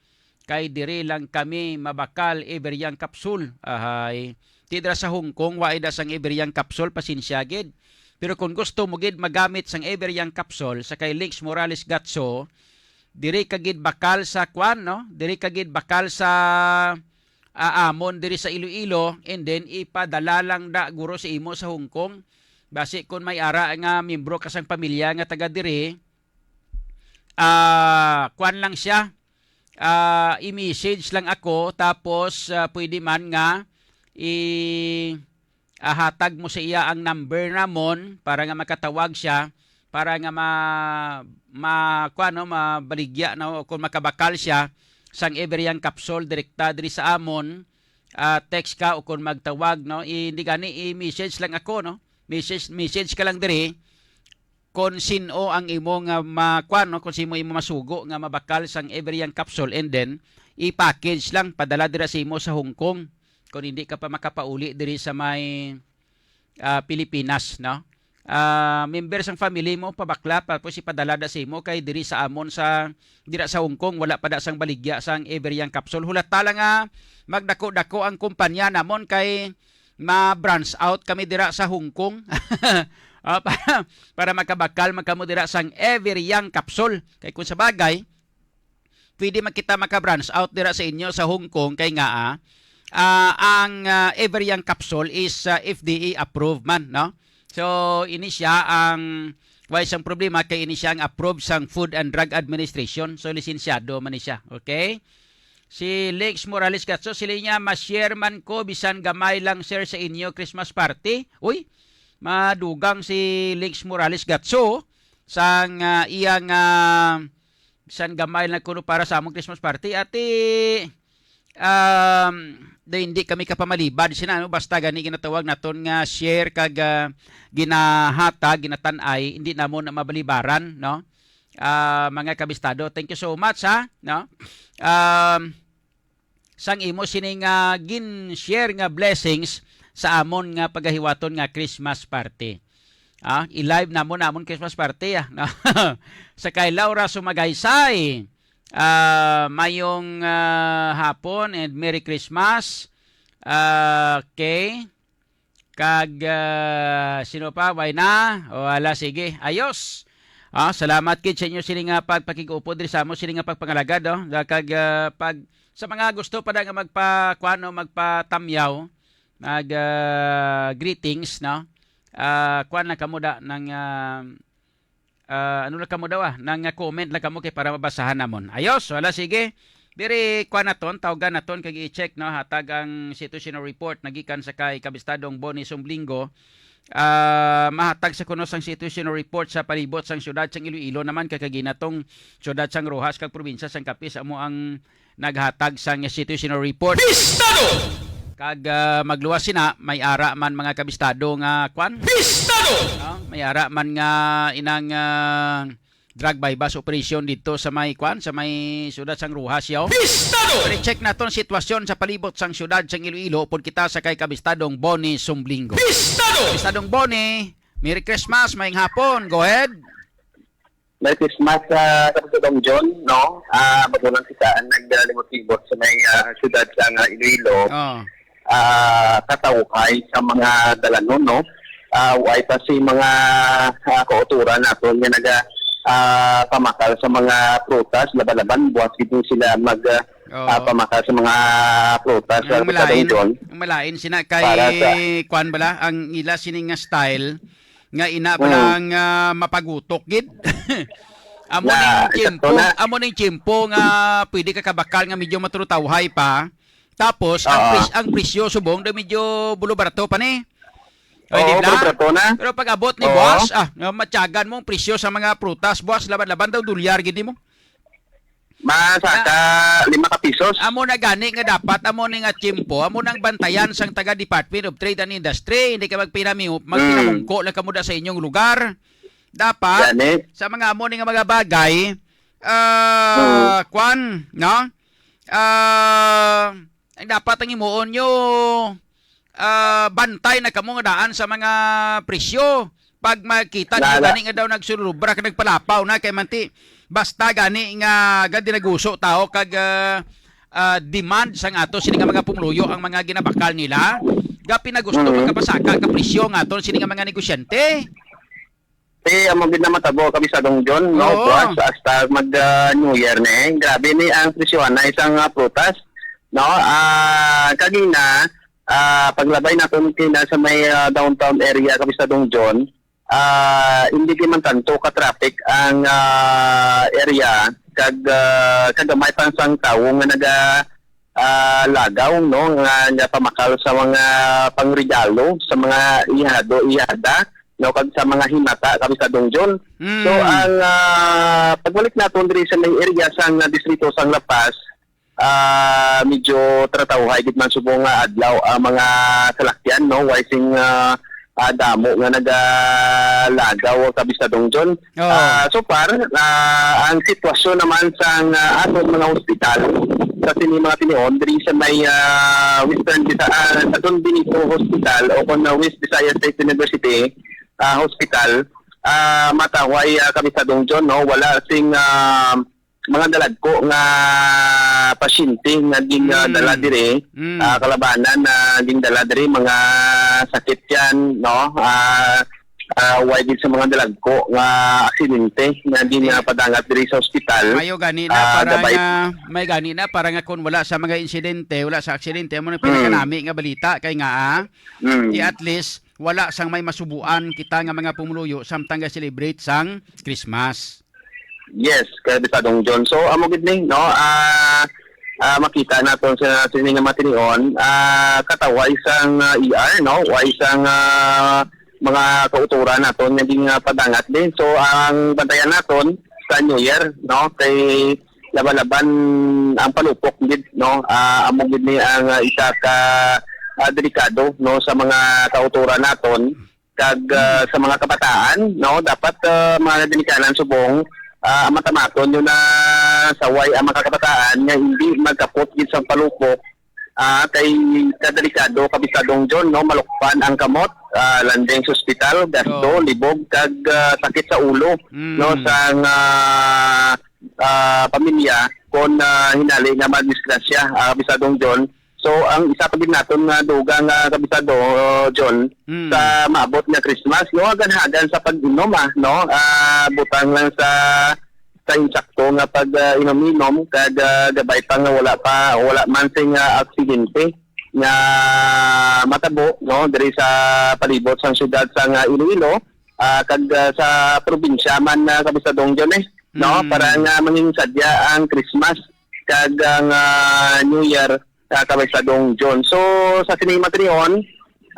Kay diri lang kami mabakal Everyang Capsule. Ahay. Ti dira sa Hong Kong, wa ida sang Everyang Capsule, pasensya gid. Pero kung gusto mo gid magamit sang Everyang Capsule sa kay Links Morales Gatso, diri ka gid bakal sa kwan, no? Diri ka gid bakal sa, ah, amon diri sa Iloilo, and then ipadala lang da guro sa imo sa Hong Kong. Basi kung may ara nga miyembro ka sang pamilya nga taga diri, ah, kwan lang siya, ah, i-message lang ako, tapos, ah, pwede man nga i-, ah, hatag mo sa iya ang number namon para nga makatawag siya, para nga ma-, ma-, kuwan, no, mabaligya, no, o kung makabakal siya sang Everyang Capsule direkta diri sa amon, ah, text ka o kung magtawag, no, i-, hindi gani, i-message lang ako, no, message, message ka lang diri, kung sino ang imo nga ma-, kuwan, no, kung sino imo masugo nga mabakal sang Everyang Capsule, and then i-package lang, padala dira sa imo sa Hong Kong kung hindi ka pa makapauli diri sa may, ah, Pilipinas, no? Ah, member sang family mo, pabakla, tapos ipadala da sa imo, kay diri sa amon sa, dira sa Hong Kong, wala pa da sang baligya sang Everyang Capsule. Hulata lang nga magdako-dako ang kumpanya namon, kay ma-branch out kami dira sa Hong Kong. Ah, para, para makabakal man kamo dira sang Everyang Capsule. Kay kung sa bagay, pwede man kita maka-branch out dira sa inyo sa Hong Kong, kay nga, ah, ah, ang, ah, Everyang Capsule is, ah, F D A approved man, no? So, ini siya ang, wa siyang problema, kay ini siya ang approved sang Food and Drug Administration. So, lisensyado man ni siya. Okay? Si Lex Morales Gatso, sila niya, "Ma-share man ko, bisan gamay lang, sir, sa inyo Christmas party." Uy, madugang si Lex Morales Gatso sang, ah, iyang, ah, bisan gamay lang kuno para sa among Christmas party. Ati, um, di, hindi kami kapamalibad sina, ano, basta gani ginatawag naton nga share kag, ah, ginahatag, ginatan-ay, hindi namon na mabalibaran, no? Ah, mga kabistado, thank you so much, ha, no? Um, sang imo sini nga gin-share nga blessings sa amon nga pagahiwaton nga Christmas party. Ah, i-live namon amon Christmas party, ah, no? Sa kay Laura Sumagaysay, Ah, mayong, ah, hapon and Merry Christmas. Ah, okay. Kag, ah, sino pa? Way na? O, ala, sige. Ayos. Ah, salamat gid sa inyo sini nga pagpakig-upod diri sa amo, sini nga pagpangalagad, oh. Kag, ah, pag, sa mga gusto pa na nga magpa-, kuwan, no, magpatamyaw, mag, ah, greetings, no? Ah, kuwan lang kamo da ng, ah, ah, ano lang kamo daw, ah, nang, ah, comment lang kamo kay para mabasahan namon. Ayos, wala, sige. Diri, kuwan naton, tawgan naton kag i-check, no, hatag ang situational report nagikan sa kay Kabistadong Bonnie Sumblingo. Ah, mahatag sa kuno sang situational report sa palibot sang siyudad sang Iloilo naman kay kagina tong siyudad sang Roxas kag probinsya sang Capiz amo ang naghatag sang situational report. Pistado! Kag, ah, magluwas sina, may ara man mga kabistado nga kwan. Pistado! No? May ara man nga inang, ah, drug buy-bust operation dito sa may kwan, sa may siyudad sang Roxas, yaw. Pistado! Pero check naton sitwasyon sa palibot sang siyudad sang Iloilo upod kita sa kay kabistadong Bonnie Sumblingo. Pistado! Kabistadong Bonnie, Merry Christmas, mayong hapon. Go ahead. Merry Christmas, ah, Kabistadong John, no? Ah, bago lang kita ang naglimot-libot sa may, ah, siyudad sa nga Iloilo. Oh. Ah, katawhay sa mga dalanon, no? Ah, way pa si mga, ah, kauturan naton nga naga, ah, pamakal sa mga prutas, laban-laban, buwas gid sila mag, ah, Oo. ah, pamakal sa mga prutas, Ang Kabistadong malain, John. ang malain sina kay Para sa kwan bala, ang ila sini nga style, nga ina pa Mm. lang, ah, mapagutok gid. Amo Na, ning eksakto tiyempo, na. amo ning tiyempo nga pwede ka kabakal nga medyo matrutawhay pa. Tapos, ang Oo. pres-, ang presyo subong daw medyo bulo-barato pa ni. Oy, Oo, di ba? bulo-barato na. Pero pag abot ni Oo. buwas, ah, nga matyagan mo ang presyo sa mga prutas, buwas laban-laban daw dolyar gid mo. Masaka Na, lima ka pisos. Amo na gani nga dapat, amo ni nga tiyempo, amo nang bantayan sang taga Department of Trade and Industry, hindi ka magpinami-, Mm. magpinamungko lang kamo da sa inyong lugar. Dapat, Gani. sa mga amo ni nga mga bagay, ah, Mm. kwan, no? Ah, ang dapat ang himuon nyo, ah, bantay na kamo nga daan sa mga presyo. Pag makita ninyo Nala. gani nga daw nagsulubra ka nagpalapaw na kay manti, basta gani nga gadi naguso tao kag, ah, ah, demand sang ato sini nga mga pumuluyo ang mga ginabakal nila. Gapi na gusto Mm. magkapasaka ka presyo nga ato sini nga mga negosyante. Eh, amo gid na matabo, Kabistadong John, no? Oo. Buwas hasta mag, ah, New Year na eh. Grabe ni ang presyohan na isang, ah, prutas, no? Ah, kagina, ah, paglabay naton kina sa may, ah, downtown area, Kabistadong John, ah, hindi di man tanto ka traffic ang, ah, area kag, ah, kagamay pa sang tawo nga naga, ah, lagaw, no, nga, nga pamakal sa mga pangregalo sa mga ihado, ihada, no, kag sa mga himata, Kabistadong John. Mm. So, ang, ah, pagbalik naton diri sa may area sang, ah, distrito sang La Paz, ah, medyo tratawhay gid man subong nga adlaw ang mga salakyan, no, way sing, ah, ah, damo nga nagalagaw, Kabistadong John. Oo. Ah, so far, ah, ang sitwasyon naman sang, ah, aton mga hospital sa sini mga tinion diri sa may, ah, Western Bisa-, ah, sa Don Benito Hospital o kon, ah, West Visayas State University, ah, Hospital, ah, matawhay, ah, Kabistadong John, no? Wala sing, ah, mga dalagko nga pasyente nga gin, ah, Mm. dala diri, Mm. ah, kalabanan na gindala diri, mga sakit yan, no? Ah, ah, way gid sa mga dalagko nga aksidente nga gin, Di. ah, padangat diri sa ospital. Mayo gani na Ah, para gabay. nga, may gani na para nga kung wala sa mga insidente, wala sa aksidente, amo nang Mm. pinakanami nga balita kay nga, ah, Mm. di at least wala sang may masubuan kita nga mga pumuluyo samtang ga-celebrate sang Christmas. Yes, Kabistadong John. So, amo gid ni, no? Ah, ah, makita naton sa sini nga matinion, ah, katawhay sang, ah, E R, no? Way sang, ah, mga kauturan naton nga gin, ah, padangat din. So, ang bantayan naton sa New Year, no? Kay laban-laban ang palupok gid, no? Ah, amo gid ni ang, ah, isa ka, ah, delikado, no, sa mga kauturan naton kag, ah, sa mga kabataan, no, dapat, ah, mga ginikanan subong, ah, ang matamaton yun na saway ang mga kabataan nga hindi magkapot gid sa palupok, ah, kay kadelikado, Kabistadong John, no, malukpan ang kamot, ah, landing sa ospital, gasto, Oo. libog, kag, ah, sakit sa ulo, Mm. no, sa nga, ah, pamilya, kon, ah, hinali nga madisgrasya, ah, Kabistadong John. So, ang isa pa gid naton nga dugang, ah, Kabistado John, Mm. sa maabot nga Christmas, no, hagan-hagan sa pag-inom, ah, no, ah, butang lang sa, sa insakto nga pag, ah, inom-inom, kag, ah, gabay pa nga wala pa, wala man sing, ah, aksidente nga matabo, no, diri sa palibot sang syudad sang, ah, Iloilo, ah, kag, ah, sa probinsya man, ah, Kabistadong John, eh, no, Mm. para nga mangin sadya ang Christmas kag ang, ah, New Year, ah, Kabistadong John. So, sa sining matinion,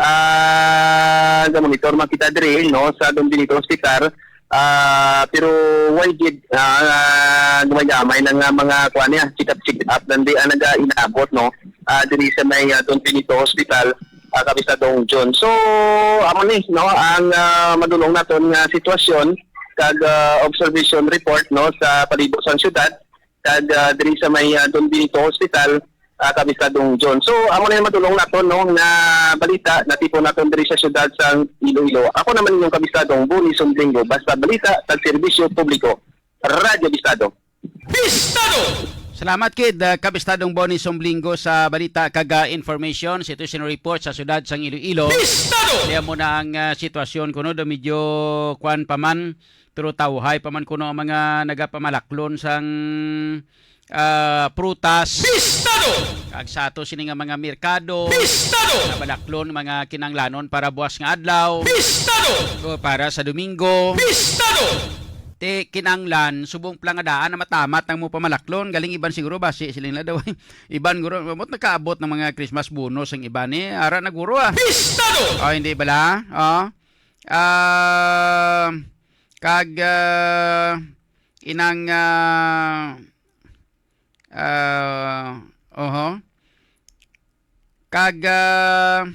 ah, ga-monitor man kita diri, no, sa Don Benito Hospital. Ah, pero way gid, ah, gamay-gamay lang nga mga kuan niya, check up, check up lang di ang naga-inabot, no, ah, diri sa may, ah, Don Benito Hospital, ah, Kabistadong John. So, amo ni, no, ang, ah, madulong naton nga sitwasyon kag, ah, observation report, no, sa palibot sang syudad kag, ah, diri sa may, ah, Don Benito Hospital, ah, Kabistadong John. So, amo na yung madulong naton, no, nga balita natipon naton diri sa syudad sang Iloilo. Ako naman inyong Kabistadong Boni Sumblingo, basta balita kag serbisyo publiko. Radyo Bistado. Bistado! Salamat kid, ah, Kabistadong Boni Sumblingo sa balita kag, ah, information, situation report sa syudad sang Iloilo. Bistado! Kaya mo na ang, ah, sitwasyon kuno do medyo kuan pa man, pero tawhay pa man kuno ang mga nagapamalaklon sang, ah, prutas. Bistado! Kag sa ato sini nga mga merkado, Bistado! Nabalaklon mga kinanglanon para buwas nga adlaw. Bistado! O para sa Domingo. Bistado! Ti kinanglan, subong pala nga daan na matamat ang mo pamalaklon. Galing iban siguro basi, siling na daw. Iban guro, mot nakaabot ng mga Christmas bonus ang iban eh. Ara na guro ah. Bistado! O, hindi bala? O. Ah, kag, ah, inang, ah, ah, oho. Kag, ah,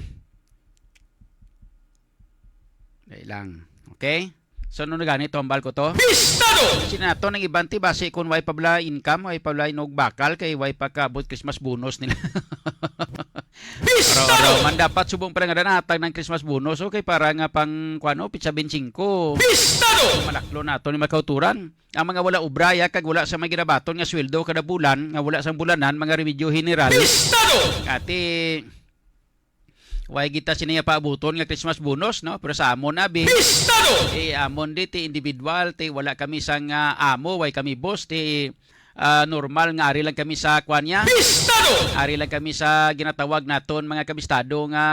dali lang. Okay? So, ano na gani, tombal ko to? Bistado! Sinato ng iban ti basi kung way pa bala income, way pa bala inog bakal, kay way pa kaabot Christmas bonus nila. Bistado! Araw-araw man dapat subong pala nga danatag ng Christmas bonus, okay, para nga pang, kuano, pitsa bensingko. Bistado! Malaklo nato ni makauturan. Ang mga wala obra, ya, kag wala sa may ginabaton nga sweldo kada bulan, nga wala sang bulanan, mga remedyo general. Bistado! Ati, way kita sini nga paabuton nga Christmas bonus, no? Pero sa amon, abi. Bistado! Eh, amon di, ti individual, ti wala kami sang, ah, amo, way kami boss, ti, ah, normal nga ari lang kami sa kwan niya. Bistado! Ari lang kami sa ginatawag naton mga kabistado nga,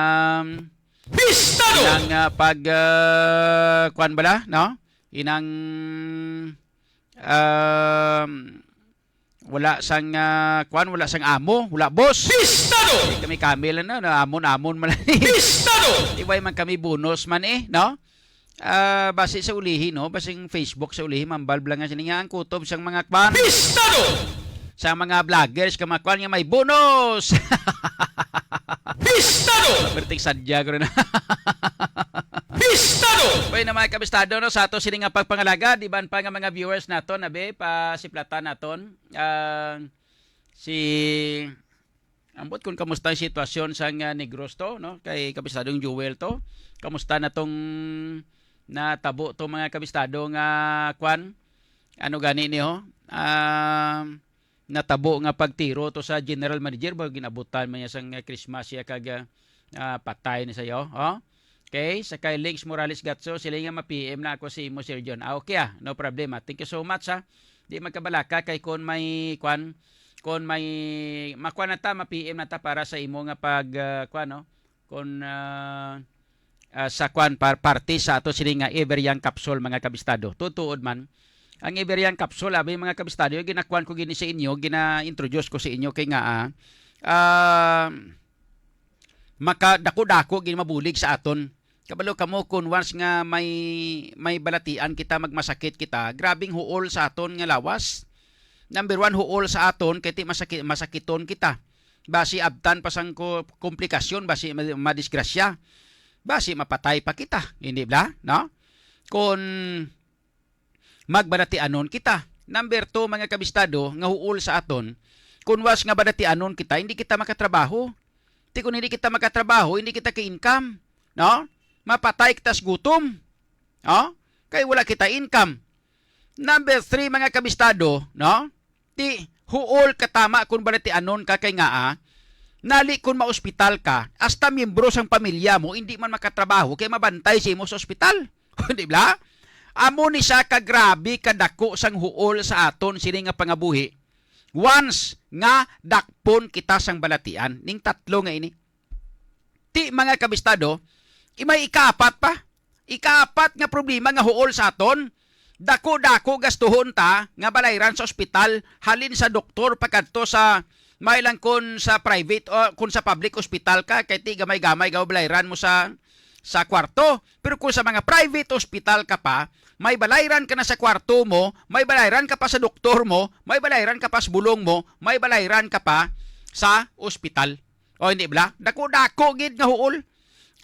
Bistado! Inang, ah, pag, ah, kwan bala, no? Inang, um, wala sang, ah, kwan, wala sang amo, wala boss. Bistado! Di kami kami lang, no? Amon-amon man lang. Bistado! Di way man kami bonus man eh, no? Ah, basi sa ulihi, no? Basing Facebook sa ulihi, mambal bala nga sini nga ang kutob sang mga kwan. Bistado! Sa mga vloggers, ka mga kwan nga may bonus. Bistado! Perting sadya ko rin. Bistado! Pwede na mga kabistado, no? Sa ato sini nga pagpangalaga, di ban pa nga mga viewers naton, abi, pasiplatan naton. Ah, si, ambot kung kamusta ang sitwasyon sa nga Negros to, no? Kay Kabistadong Joel to. Kamusta na tong natabo to, mga kabistado, nga kwan? Ano gani ni, ho? Ah, natabo nga pagtiro to sa general manager, ba, ginabutan man niya sang, ah, Christmas siya kag, ah, ah, patay ni sayo, oh. Okay, sa kay Links Morales Gatso, sila nga ma-P M na ako si imo, Sir John. Ah, okay, ah, no problema. Thank you so much, ha. Di magkabalaka kay kon may kwan, kon may makuan na ta, ma-P M na ta para sa imo nga pag, ah, kwan, no? Kon, ah, ah, sa kwan, par-, parte sa ato sini nga Ever Young Capsule, mga kabistado. Tutuod man, ang Ever Young Capsule, abi, mga kabistado, yung ginakuan ko gini sa inyo, gina-introduce ko sa inyo kay nga, ah, ah, makadako-dako gid mabulig sa aton. Kabalo kamo, kung once nga may, may balatian kita, magmasakit kita, grabing huol sa aton nga lawas. Number one, huol sa aton kay ti masakit, masakiton kita. Basi abtan pa sang ko-, komplikasyon, basi ma-, madisgrasya. Basi mapatay pa kita, hindi bala, no? Kung magbalatianon kita. Number two, mga kabistado, nga huol sa aton, kun was nga balatianon kita, hindi kita makatrabaho. Ti kun hindi kita makatrabaho, hindi kita ka-income, no? Mapatay kita sa gutom, no? Kay wala kita income. Number three, mga kabistado, no? Ti Huol ka tama kon balatianon ka kay ngaa, nali kon maospital ka, hasta miyembro sang pamilya mo indi man makatrabaho kay mabantay sa imo sa ospital. Di ba? Amo ni siya ka grabe kadako sang huol sa aton sini nga pangabuhi. Once nga dakpon kita sang balatian, ning tatlo nga ini. Ti, mga kabistado, i-, may ikaapat pa. Ikaapat nga problema nga huol sa aton, dako-dako gastuhon ta nga balayran sa ospital, halin sa doktor pakadto sa, may lang kun sa private o kun sa public hospital ka, kay ti gamay-gamay gaw balayran mo sa, sa kwarto. Pero kung sa mga private hospital ka pa, may balayran ka na sa kwarto mo, may balayran ka pa sa doktor mo, may balayran ka pa sa bulong mo, may balayran ka pa sa ospital. O, hindi bala? Dako-dako gid nga huol.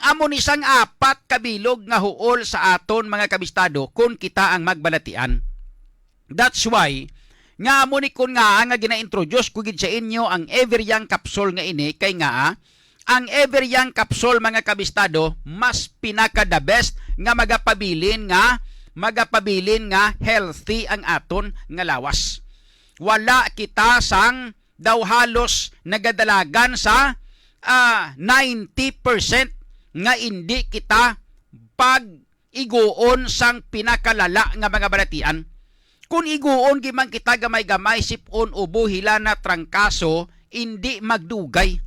Amo ni sang apat ka bilog nga huol sa aton, mga kabistado, kun kita ang magbalatian. That's why nga amo ni kun nga nga gina-introduce ko gid sa inyo ang Ever Young capsule nga ini, kay nga ang Ever Young capsule, mga kabistado, mas pinaka the best nga magapabilin nga magapabilin nga healthy ang aton nga lawas. Wala kita sang daw halos nagadalagan sa, ah, ninety percent nga indi kita pag-iguon sang pinakalala nga mga balatian. Kun iguon gid man kita gamay-gamay, sip-on, ubo, hilana, trangkaso, indi magdugay.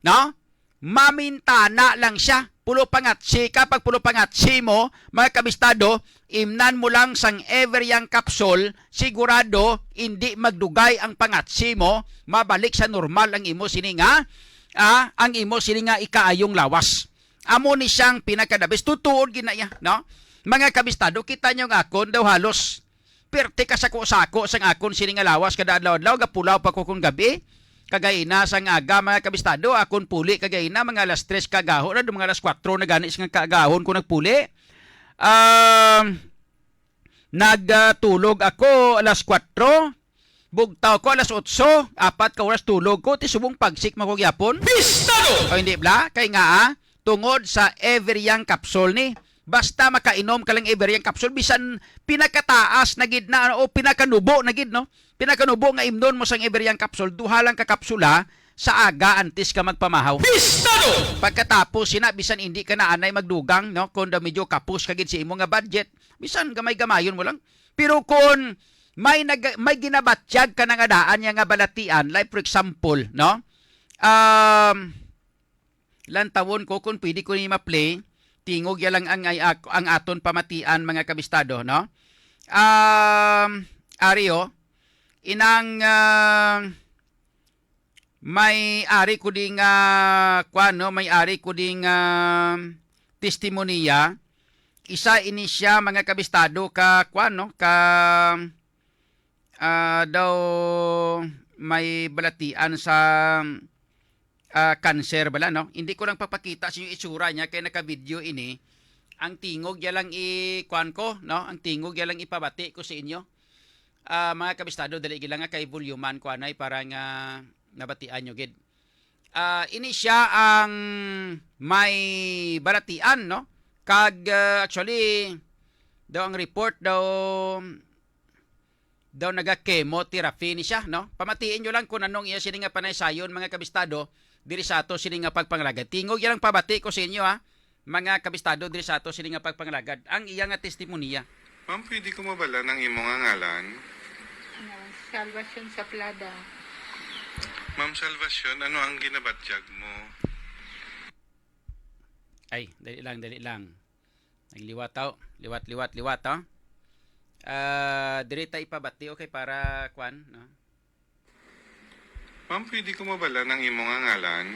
No? Mamintana lang siya. Pulo pangatsi ka, pag pulo pangatsi mo, mga kabistado, imnan mo lang sang Ever Young capsule, sigurado indi magdugay ang pangatsi mo, mabalik sa normal ang imo sini nga, ah, ang imo sini nga ikaayong lawas. Amo ni siyang pinakadabis. Tutuod gid na iya, no? Mga kabistado, kita nyo nga akon daw halos perte ka sako-sako sang akon sini nga lawas kada adlaw-adlaw, gapulaw pa ko kung gabi. Kagaina sang aga, mga kabistado, akon puli kagaina, mga alas tres kagahon, na mga alas kuwatro na gani sang kaagahon ko nagpuli. Um, nagtulog ako alas kuwatro, bugtaw ko alas otso, apat ka oras tulog ko, ti subong pagsik man ko gyapon. Bistado! O, hindi bala? Kay nga, ah, tungod sa Ever Young capsule ni, basta makainom ka lang Ever Young capsule, bisan pinakataas na gid na, o pinakanubo na gid, no? Pinakanubo nga imnon mo sang Ever Young capsule, duha lang ka kapsula sa aga antes ka magpamahaw. Bistado! Pagkatapos sina, bisan hindi ka na anay magdugang, no? Kung daw medyo kapos ka gid sa imo nga budget, bisan gamay-gamayon mo lang. Pero kung may nag-, may ginabatyag ka na nga daan niya nga balatian, like for example, no? Um, lantawon ko kung pwede ko ni ma-play. Tingog ya lang ang, ay, ak-, ang aton pamatian, mga kabistado, no? Um, Ario, inang, ah, may ari ko ding, ah, kwan, no? May ari ko ding, ah, testimonya. Isa ini siya, mga kabistado, ka kwan, no? Ka, ah, daw may balatian sa, ah, cancer bala, no? Hindi ko lang papakita sa inyo itsura niya kay naka-video ini. Ang tingog ya lang i-, kwan ko, no? Ang tingog ya lang ipabati ko sa inyo. Ah, mga kabistado, dali gid lang nga kay volume-an ko anay para nga nabatian nyo gid. Ah, ini siya ang may balatian, no? Kag, ah, actually, daw ang report daw, daw naga-chemotherapy ni siya, no? Pamatiin nyo lang kung anong iya sini nga panaysayon, mga kabistado, diri sa ato sini nga pagpangalagad. Tingog ya lang pabati ko sa inyo, ha, mga kabistado, diri sa ato sini nga pagpangalagad. Ang iya nga testimonya. Ma'am, pwede ko mabala ng imo nga ngalan? Ano, Salvacion Saplada. Ma'am Salvacion, ano ang ginabatyag mo? Ay, dali lang, dali lang. Nagliwat, oh. Liwat, liwat, liwat, oh. Ah, diri ta ipabati, okay, para kwan, no? Ma'am, pwede ko mabala ng imo nga ngalan?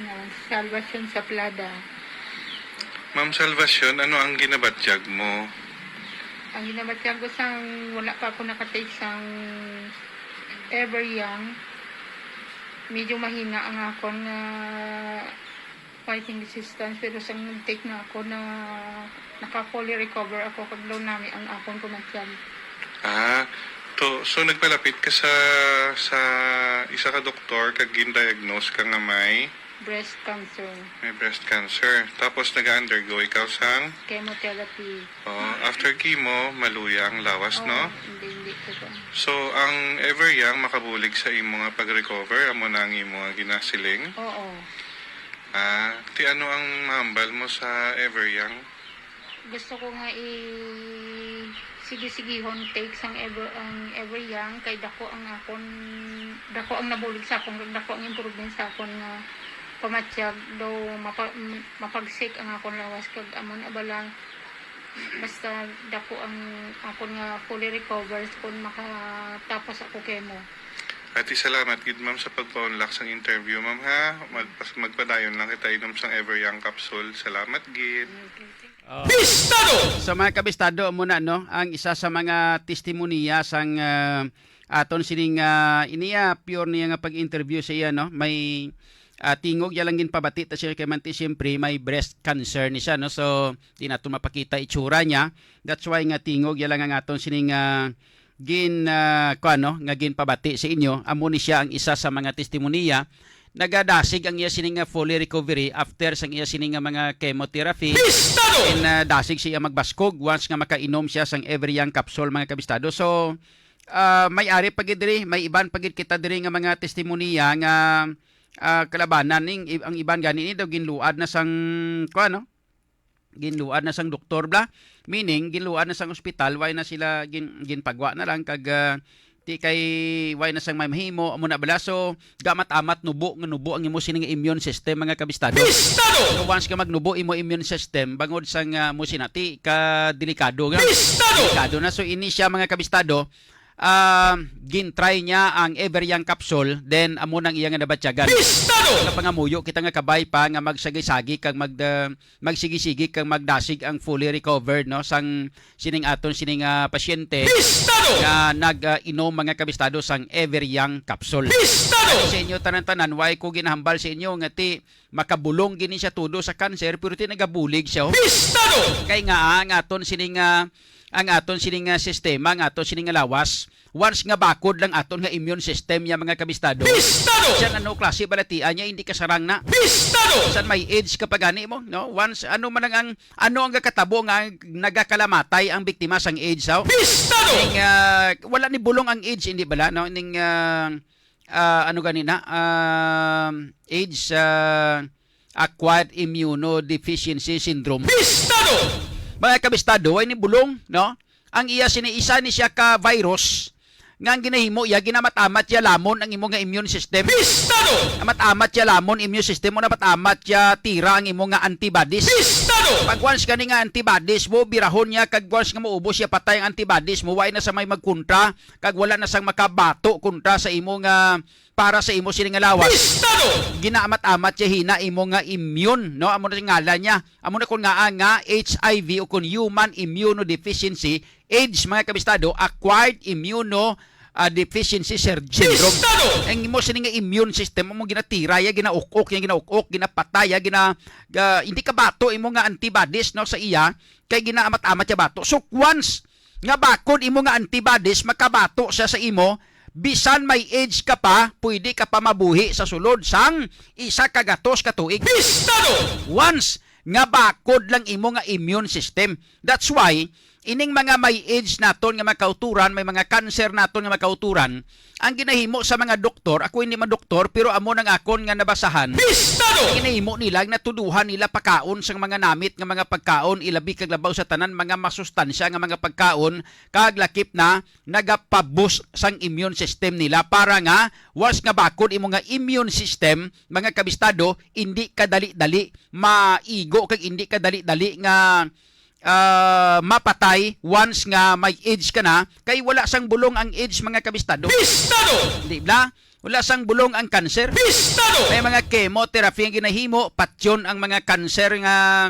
Ano, Salvacion Saplada. Ma'am Salvacion, ano ang ginabatyag mo? Ang ginabatyag ko sang wala pa ako nakatake sang Ever Young, medyo mahina ang akon nga fighting resistance, pero sang nag-take na ako na naka-fully recover ako, kag daw nami ang akon kumatyan. Ah, to, so nagpalapit ka sa, sa isa ka doktor kag gin-diagnose ka nga may Breast cancer. May breast cancer. Tapos nag-undergo ikaw sang Chemotherapy. Oh, after chemo, maluya ang lawas, Oo, no? Hindi, hindi So, ang Ever Young makabulig sa imo nga pag-recover, amo na ang imo nga ginasiling? Oo. Ah, ti ano ang mahambal mo sa Ever Young? Gusto ko nga i sige-sigihon take sang Ever, ang Ever Young, kay dako ang akon, dako ang nabulig sa akon, dako ang improvement sa akon nga pamatyag, daw mapa-, m-, mapagsik ang akon lawas, kag amo na bala, basta dako ang akon nga fully recover kun makatapos ako chemo. Ati, salamat gid, ma'am, sa pagpaunlak sang interview, ma'am, ha? Magpas-, magpadayon lang kita inom sang Ever Young capsule. Salamat gid. Okay, thank you. Oh. Bistado! So, mga kabistado, amo na, no, ang isa sa mga testimonya sang, ah, aton sining, ah, iniya, pure niya nga pag-interview sa iya, no? May, ah, tingog ya lang ginpabati ta siya kay manti, siyempre, may breast cancer ni siya, no? So, di nato mapakita itsura niya. That's why nga tingog ya lang ang aton sining, ah, gin, ah, kuwan, no, nga ginpabati sa inyo. Amo ni siya ang isa sa mga testimonya. Nagadasig ang iya sini nga fully recovery after sang iya sini nga mga chemotherapy. Bistado! And, ah, dasig siya magbaskog once nga makainom siya sang Ever Young capsule, mga kabistado. So, ah, may ari pa gid diri, may iban pa gid kita diri nga mga testimonya nga, ah, kalabanan ning ib-, ang iban gani ni daw ginluad na sang, kuwan, no? Ginluad na sang doktor bla. Meaning, ginluad na sang ospital, why na sila gin-, ginpagwa na lang kag, ah, ti kay why na sang may mahimo, amo na bala. So, gamat-amat nubo nga nubo ang imo sini nga immune system, mga kabistado. Bistado! So, once ka magnubo imo immune system, bangod sang, ah, mo sinati ka delikado nga. Bistado! Delikado na. So, ini siya, mga kabistado, ah, gintry niya ang Ever Young capsule, then amo nang iya nga nabatyagan. Bistado! Kapangamuyo kita nga kabay pa nga magsagi-sagi kag mag-, ah, magsigi-sigi kag magdasig ang fully recovered, no, sang sining aton sining, ah, pasyente Bistado! Nga nag, ah, inom, mga kabistado, sang Ever Young capsule. Bistado! Sa inyo tanan-tanan, why ko ginahambal sa inyo nga ti makabulong gini siya tudo sa cancer, pero ti nagabulig siya, oh. Bistado! Kay nga, ah, ang aton sining, ah, ang aton sining, ah, sistema, ang aton sining nga lawas, once nga bakod lang aton nga immune system niya, mga kabistado. Bistado! Bisan ano klase balatian niya, hindi kasarang na. Bistado! Bisan may AIDS ka pa gani mo, no? Once, ano man ang, ang, ano ang gakatabo nga nagakalamatay ang biktima sang AIDS, aw? Bistado! Ning, ah, wala ni bulong ang AIDS, hindi bala, no? Ning, ah, ah, ano gani na? Um, AIDS, ah, acquired immunodeficiency syndrome. Bistado! Mga kabistado, ay ni bulong, no? Ang iya sini, isa ni siya ka virus nga ang ginahimo iya, ginamat-amat iya lamon ang imo nga immune system. Bistado! Amat-amat iya lamon immune system mo, namat-amat iya tira ang imo nga antibodies. Bistado! Pag once gani nga antibodies mo, birahon niya, kag once nga maubos siya, patay ang antibodies mo, way na sa may magkontra, kag wala na sang makabato kontra sa imo nga, para sa imo sini nga lawas. Bistado! Ginaamat-amat siya hina imo nga immune, no? Amo na sing ngalan niya. Amo na kon ngaa nga H I V o kon human immunodeficiency, AIDS, mga kabistado, acquired immuno, ah, deficiency ser-, syndrome. Bistado! Ang imo sini nga immune system, amo ginatira ya, ginauk-ok ya, ginauk-ok, ginapatay ya, gina-, ga-, hindi kabato imo nga antibodies, no, sa iya, kay ginaamat-amat ya bato. So, once nga bakod imo nga antibodies, makabato siya sa imo, bisan may AIDS ka pa, pwede ka pa mabuhi sa sulod sang isa ka gatos ka tuig. Bistado! Once nga bakod lang imo nga immune system. That's why, ining mga may AIDS naton nga mga kauturan, may mga cancer naton nga mga kauturan, ang ginahimo sa mga doktor, ako hindi man doktor, pero amo nang akon nga nabasahan. Bistado! Ang ginahimo nila, natuduhan nila pakaon sang mga namit nga mga pagkaon, ilabi kag labaw sa tanan, mga masustansya nga mga pagkaon, kag lakip na nagapabus sang immune system nila para nga once nga bakod imo nga immune system, mga kabistado, hindi ka dali-dali maigo kag hindi ka dali-dali nga, ah, mapatay once nga may AIDS ka na, kay wala sang bulong ang AIDS, mga kabistado. Bistado! Di ba? Wala sang bulong ang cancer. Bistado! May mga chemotherapy ang ginahimo, patyon ang mga cancer nga,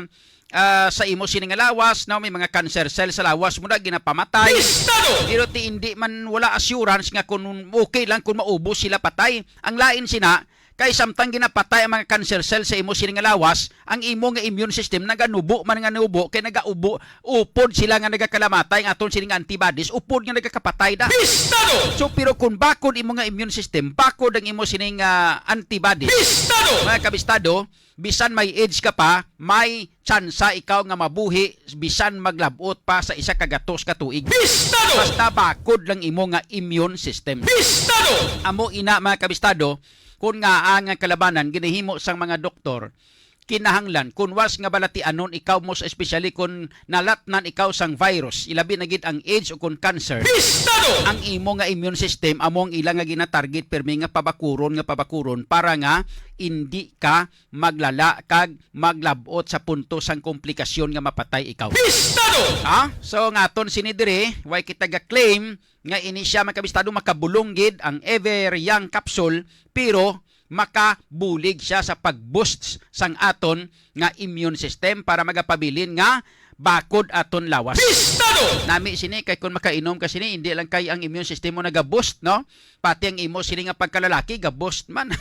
ah, sa imo sini nga lawas, no? May mga cancer cell sa lawas mo na ginapamatay. Bistado! Pero ti hindi man, wala assurance nga kung okay lang kung maubos sila patay. Ang lain sina, Kay samtang ginapatay ang mga cancer cell sa imo sini nga lawas, ang imo nga immune system naganubo man nga nubo, kay nagaubo, upod sila nga nagakalamatay, ang aton sini nga antibodies, upod nga nagakapatay da. Bistado! So, pero kung bakod imo nga immune system, bakod ang imo sini nga antibodies, Bistado! Mga kabistado, bisan may AIDS ka pa, may tsansa ikaw nga mabuhi bisan maglab-ot pa sa isa ka gatos ka tuig. Bistado! Basta bakod lang imo nga immune system. Bistado! Amo ina, mga kabistado, kung ngaa nga kalabanan ginahimo sang mga doktor, kinahanglan kun was nga balatianon ikaw, most especially kung nalatnan ikaw sang virus, ilabi na gid ang AIDS o kung cancer. Bistado! Ang imo nga immune system amo ang ila nga ginatarget permi nga pabakuron, nga pabakuron para nga indi ka maglala kag maglab-ot sa punto sang komplikasyon nga mapatay ikaw. Bistado! Ha? So, nga aton sini diri, way kita ga-claim nga ini siya, mga kabistado, makabulong gid ang Ever Young Capsule, pero makabulig siya sa pag-boost sang aton nga immune system para magapabilin nga bakod aton lawas. Bistado! Nami sini kay kung makainom ka sini, hindi lang kay ang immune system mo naga-boost, no? Pati ang imo sini nga pagkalalaki ga-boost man.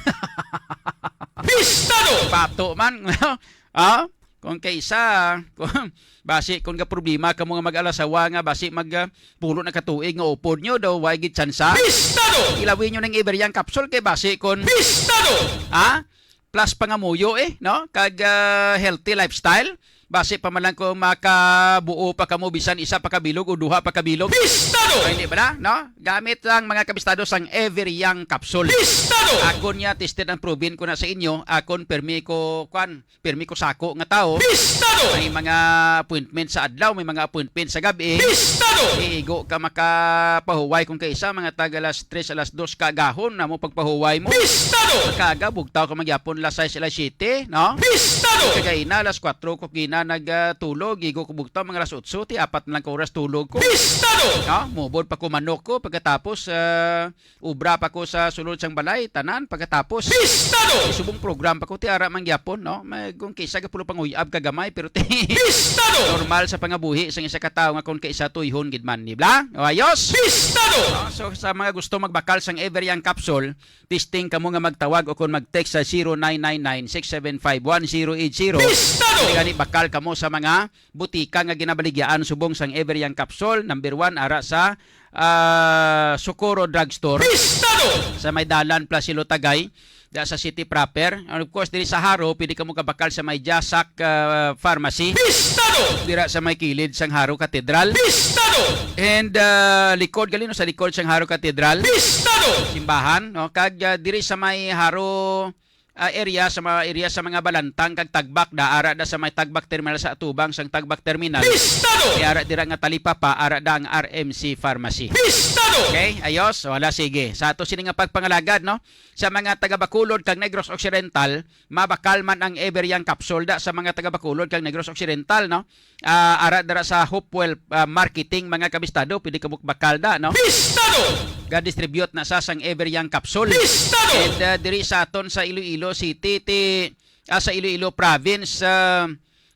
Bistado! Pato man, no? Ah, kung kaisa, kung, basi kung ga problema kamo nga mag-alasawa nga basi mag ah, pulo na ka tuig nga upod nyo daw way gid tsansa. Bistado! Ilawi nyo ning Ever Young Capsule kay basi kung Bistado! Ha? Plus pangamuyo eh, no? Kag ah, healthy lifestyle. Basi pa man lang kung makabuo pa kamo bisan isa pa ka bilog o duha pa ka bilog. Bistado! Ay, hindi ba na? No? Gamit lang, mga kabistado, sang Ever Young Capsule. Bistado! Akon niya, tested and proven ko na sa inyo. Akon, permi ko, kwan, permi ko sako nga tao. Bistado! May mga appointment sa adlaw, may mga appointment sa gabi. Bistado! Iigo ka makapahuway kung kaisa, mga tag alas tres, alas dos ka agahon na mo pagpahuway mo. Bistado! Kaga, bugtaw ka magyapon alas sais, alas siyete, no? Bistado! Kagay na, alas kuwatro ko gina nagtulog, igo ko bugtaw, mga alas otso, ti apat na lang ka oras tulog ko. Bistado! No? Mubod pa ko manok ko, pagkatapos, ah, ubra pa ko sa sulod sang balay, tanan, pagkatapos. Bistado! Subong program pa ko, ti ara man gyapon, no? May, kung kisa gapulo panguy-ab ka gamay, pero ti Bistado! Normal sa pangabuhi sang isa ka tawo nga kung kaisa tuyhon gid man, di ba? O, ayos? Bistado! No? So, sa mga gusto magbakal sang Ever Young Capsule, testing kamo nga magtawag o kung mag-text sa zero nine nine nine, six seven five, one zero eight zero. Bistado! Dili gani bakal kamo sa mga butika nga ginabaligyaan subong sang Ever Young Capsule, number one, ara sa, ah, Socorro Drugstore. Bistado! Sa may dalan Plaza Lotagay, da sa city proper. And of course, diri sa Jaro, pwede kamo kabakal sa may Jasak, ah, Pharmacy. Bistado! Dira sa may kilid sang Jaro Cathedral. Bistado! And, ah, likod gali, no, sa likod sang Jaro Cathedral. Bistado! Simbahan, no? Kag, ah, diri sa may Jaro, ah, area, sa mga area sa mga Balantang kag Tagbak, da ara da sa may Tagbak Terminal, sa atubang sang Tagbak Terminal. Bistado! Kay ara dira nga talipapa, ara da ang R M C Pharmacy. Bistado! Okay, ayos. Wala, sige. Sa ato sini nga pagpangalagad, no? Sa mga taga Bacolod kag Negros Occidental, mabakal man ang Ever Young Capsule da sa mga taga Bacolod kag Negros Occidental, no? Ah, ara dira sa Hopewell, ah, Marketing, mga kabistado, pwede kamo bakal da, no? Bistado! Ga-distribute na sa sang Ever Young Capsule. Bistado! And, ah, diri sa aton sa Iloilo City, ti, ah, sa Iloilo Province, ah,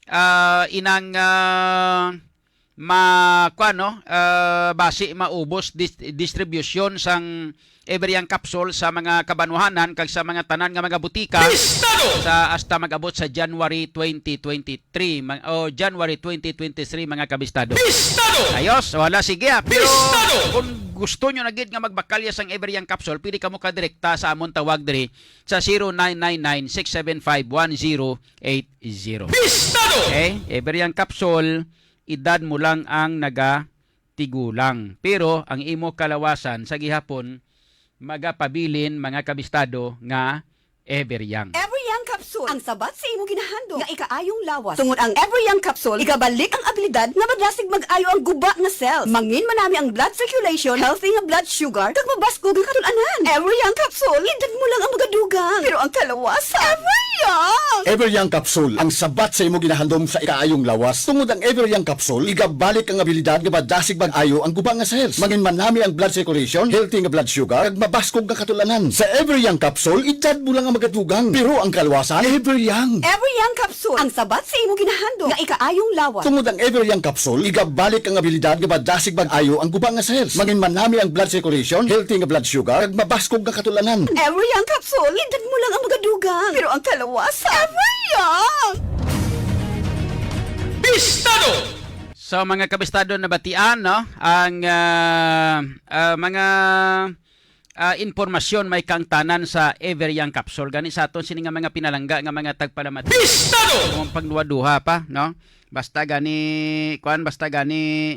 ah, inang, ah, ma-, kuwan, no? Ah, basi maubos dis-, distribusyon sang Ever Young Capsule sa mga kabanwahanan kag sa mga tanan nga mga butika. Bistado! Sa hasta mag-abot sa January twenty twenty-three, ma-, o January twenty twenty-three, mga kabistado. Bistado! Ayos, wala, sige, ah. Pero Bistado! Kung gusto nyo na gid nga magbakalya sang Ever Young Capsule, pwede kamo kadirekta sa amon tawag diri sa zero nine nine nine, six seven five, one zero eight zero. Bistado! Okay? Ever Young Capsule, edad mo lang ang naga tigulang. Pero ang imo kalawasan sa gihapon magapabilin, mga kabistado, nga Ever Young. Ever Young Capsule, ang sabat sa imo ginahandom nga ikaayong lawas. Tungod ang Ever Young Capsule, igabalik ang abilidad nga madasig mag-ayo ang guba nga cells. Mangin manami ang blood circulation, healthy nga blood sugar, kag mabaskog nga katul-anan. Ever Young Capsule, edad mo lang ang magadugang, pero ang kalawasan, Ever Young! Everyoung Capsule, ang sabat sa imo ginahandom sa ikaayong lawas. Tungod ang Everyoung Capsule, igabalik ang abilidad nga madasig mag-ayo ang guba nga cells. Mangin manami ang blood circulation, healthy nga blood sugar, kag mabaskog nga katulanan. Sa Everyoung Capsule, edad mo lang ang magadugang, pero ang kaluwasan, Everyoung. Everyoung Capsule, ang sabat sa imo ginahandom nga ikaayong lawas. Tungod ang Everyoung Capsule, igabalik ang abilidad nga madasig mag-ayo ang guba nga cells. Mangin manami ang blood circulation, healthy nga blood sugar, kag mabaskog nga katulanan. Everyoung Capsule, edad mo lang ang magadugang, pero ang kaluwasan, Everyoung! Bistado! So, mga kabistado, nabatian, no? Ang, ah, ah, mga, ah, impormasyon may kaangtanan sa Everyoung Capsule. Gani sa aton sini nga mga pinalangga nga mga tagpalamati. Bistado! Kung pagduha-duha pa, no? Basta gani, kuan, basta gani,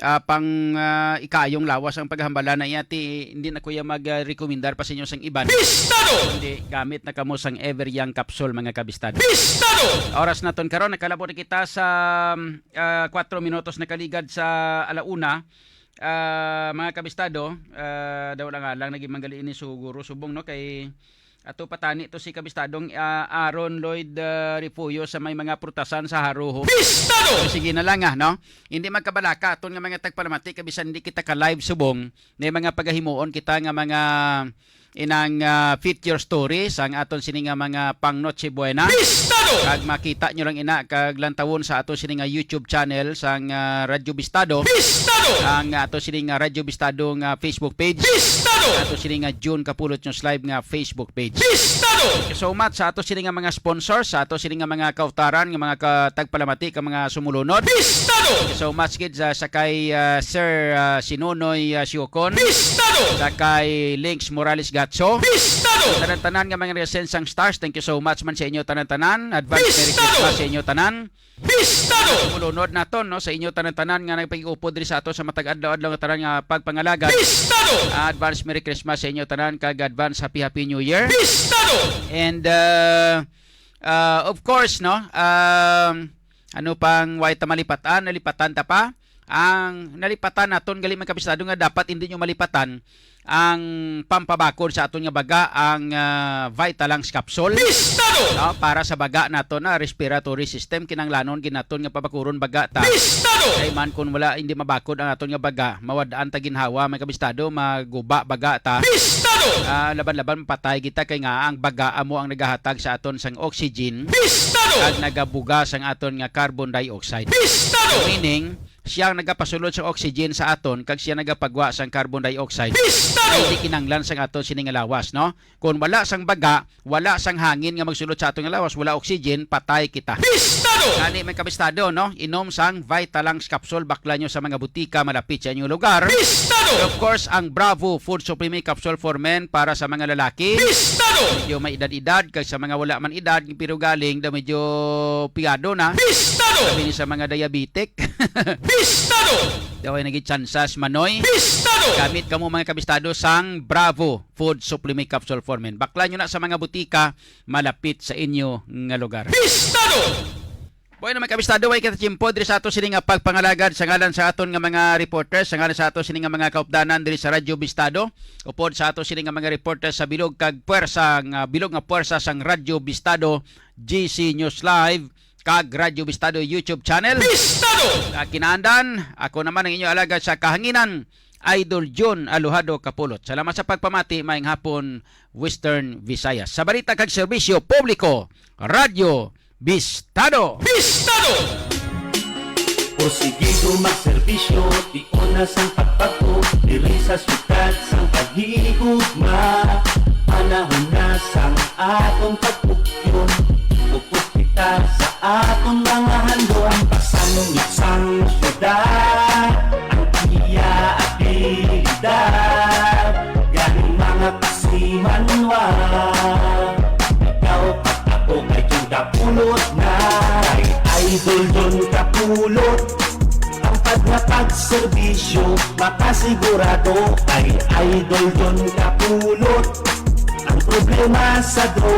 ah, pang, ah, ikaayong lawas ang paghambala na iya, ti, hindi na ko ya mag, ah, rekomendar pa sa inyo sang iban. Bistado! Hindi, gamit na kamo sang Everyoung Capsule, mga kabistado. Bistado! Oras naton karon, nakalabot na kita sa, ah, kwatro minutos nakaligad sa ala una. Ah, mga kabistado, ah, daw lang nga lang naging manggali ini siguro subong, no, kay ato patani to si kabistadong, ah, Aaron Lloyd, ah, Refugio sa may mga prutasan sa Haruho. Bistado! Sige na lang, ah, no? Hindi magkabalaka aton nga mga tagpalamati kay bisan hindi kita ka live subong, may mga pagahimuon kita nga mga inang, ah, feature story sang aton sini nga mga pang Noche Buena. Bistado! Kag makita nyo lang ina kag lantawon sa ato sini nga YouTube channel sang, ah, Radyo Bistado. Bistado! Ang ato sini nga Radyo Bistado nga Facebook page. Bistado! Ato sini nga June Kapulot News Live nga Facebook page. Bistado! Thank you so much sa ato sini nga mga sponsors, sa ato sini nga mga kautaran, nga mga ka-, tagpalamati, ka mga sumulunod. Bistado! Thank you so much gid sa, sa kay, ah, Sir, ah, Sinonoy, ah, Siocon. Bistado! Sa kay Links Morales Gatso. Bistado! Tanan-tanan nga mga nag-send sang stars, thank you so much man sa inyo tanan-tanan. Advance Merry Bistado! Christmas sa inyo tanan. Bistado! Mulunod naton, no, sa inyo tanan-tanan nga nagpag-upod diri sa ato sa matag adlaw-adlaw nga tanan nga pagpangalagad. Bistado! Advance Merry Christmas sa inyo tanan kag advance Happy Happy New Year. Bistado! And, uh, uh, of course, no, um, ano pang way ta malipatan, nalipatan ta pa. Ang nalipatan naton gali, mga kabistado, nga dapat hindi nyo malipatan ang pampabakod sa aton nga baga, ang, ah, Vitalungs capsule. Bistado! No, para sa baga naton na respiratory system, kinahanglanon gid naton nga pabakuron baga ta. Bistado! Kay man kun wala, hindi mabakod ang aton nga baga, mawad-an ta ginhawa, mga kabistado, maguba baga ta. Bistado! Ah, laban-laban mapatay kita kay nga ang baga amo ang nagahatag sa aton sang oxygen. Bistado! Kag nagabuga sang aton nga carbon dioxide. Bistado! Meaning, siya ang nagapasulod sa oxygen sa aton kag siya nagapagwa sang carbon dioxide. Bistado! Kay di kinahanglan sang aton sini nga lawas, no? Kung wala sang baga, wala sang hangin nga magsulod sa aton nga lawas, wala oxygen, patay kita. Bistado! Gani, may kabistado, no? Inom sang Vitalungs capsule, bakla nyo sa mga butika malapit sa inyong lugar. Bistado! And of course, ang Bravo Food Supplement Capsule for Men para sa mga lalaki. Bistado! Medyo may edad-edad, kag sa mga wala man edad, pero galing daw medyo piyado na. Bistado! Sabi ni sa mga diabetic. Bistado! Daw ay naging tsansas, manoy. Bistado! Gamit kamo, mga kabistado, sang Bravo Food Supplement Capsule for Men. Bakla nyo na sa mga butika malapit sa inyo nga lugar. Bistado! Bueno, mga kabistado, way kita tiyempo diri sa ato sini nga pagpangalagad sa ngalan sa aton nga mga reporters, sa ngalan sa ato sini nga mga kaupdanan diri sa Radyo Bistado, upod sa ato sini nga mga reporters sa bilog kag puwersa nga, bilog nga puwersa sang Radyo Bistado, G C News Live, kag Radyo Bistado YouTube channel. Bistado! Sa kinaandan, ako naman ang inyo alagad sa kahanginan, Idol Jun Alojado Kapulot. Salamat sa pagpamati, maayong hapon, Western Visayas. Sa balita kag serbisyo publiko, Radyo Bistado. Bistado! Porsigido magserbisyo, tion na sang pagpagpo, diri sa syudad sang paghigugma. Panahon na sang atong pagpugyon, upod kita sa aton mga handom. Pasangyot sang syudad, ang iya abilidad, gani mga kasimanwa. Ikaw kag ako kay Jun Kapulot na, kay Idol Jun Kapulot. Tampad nga pagserbisyo, makasigurado kay Idol Jun Kapulot. Ang problema sa droga,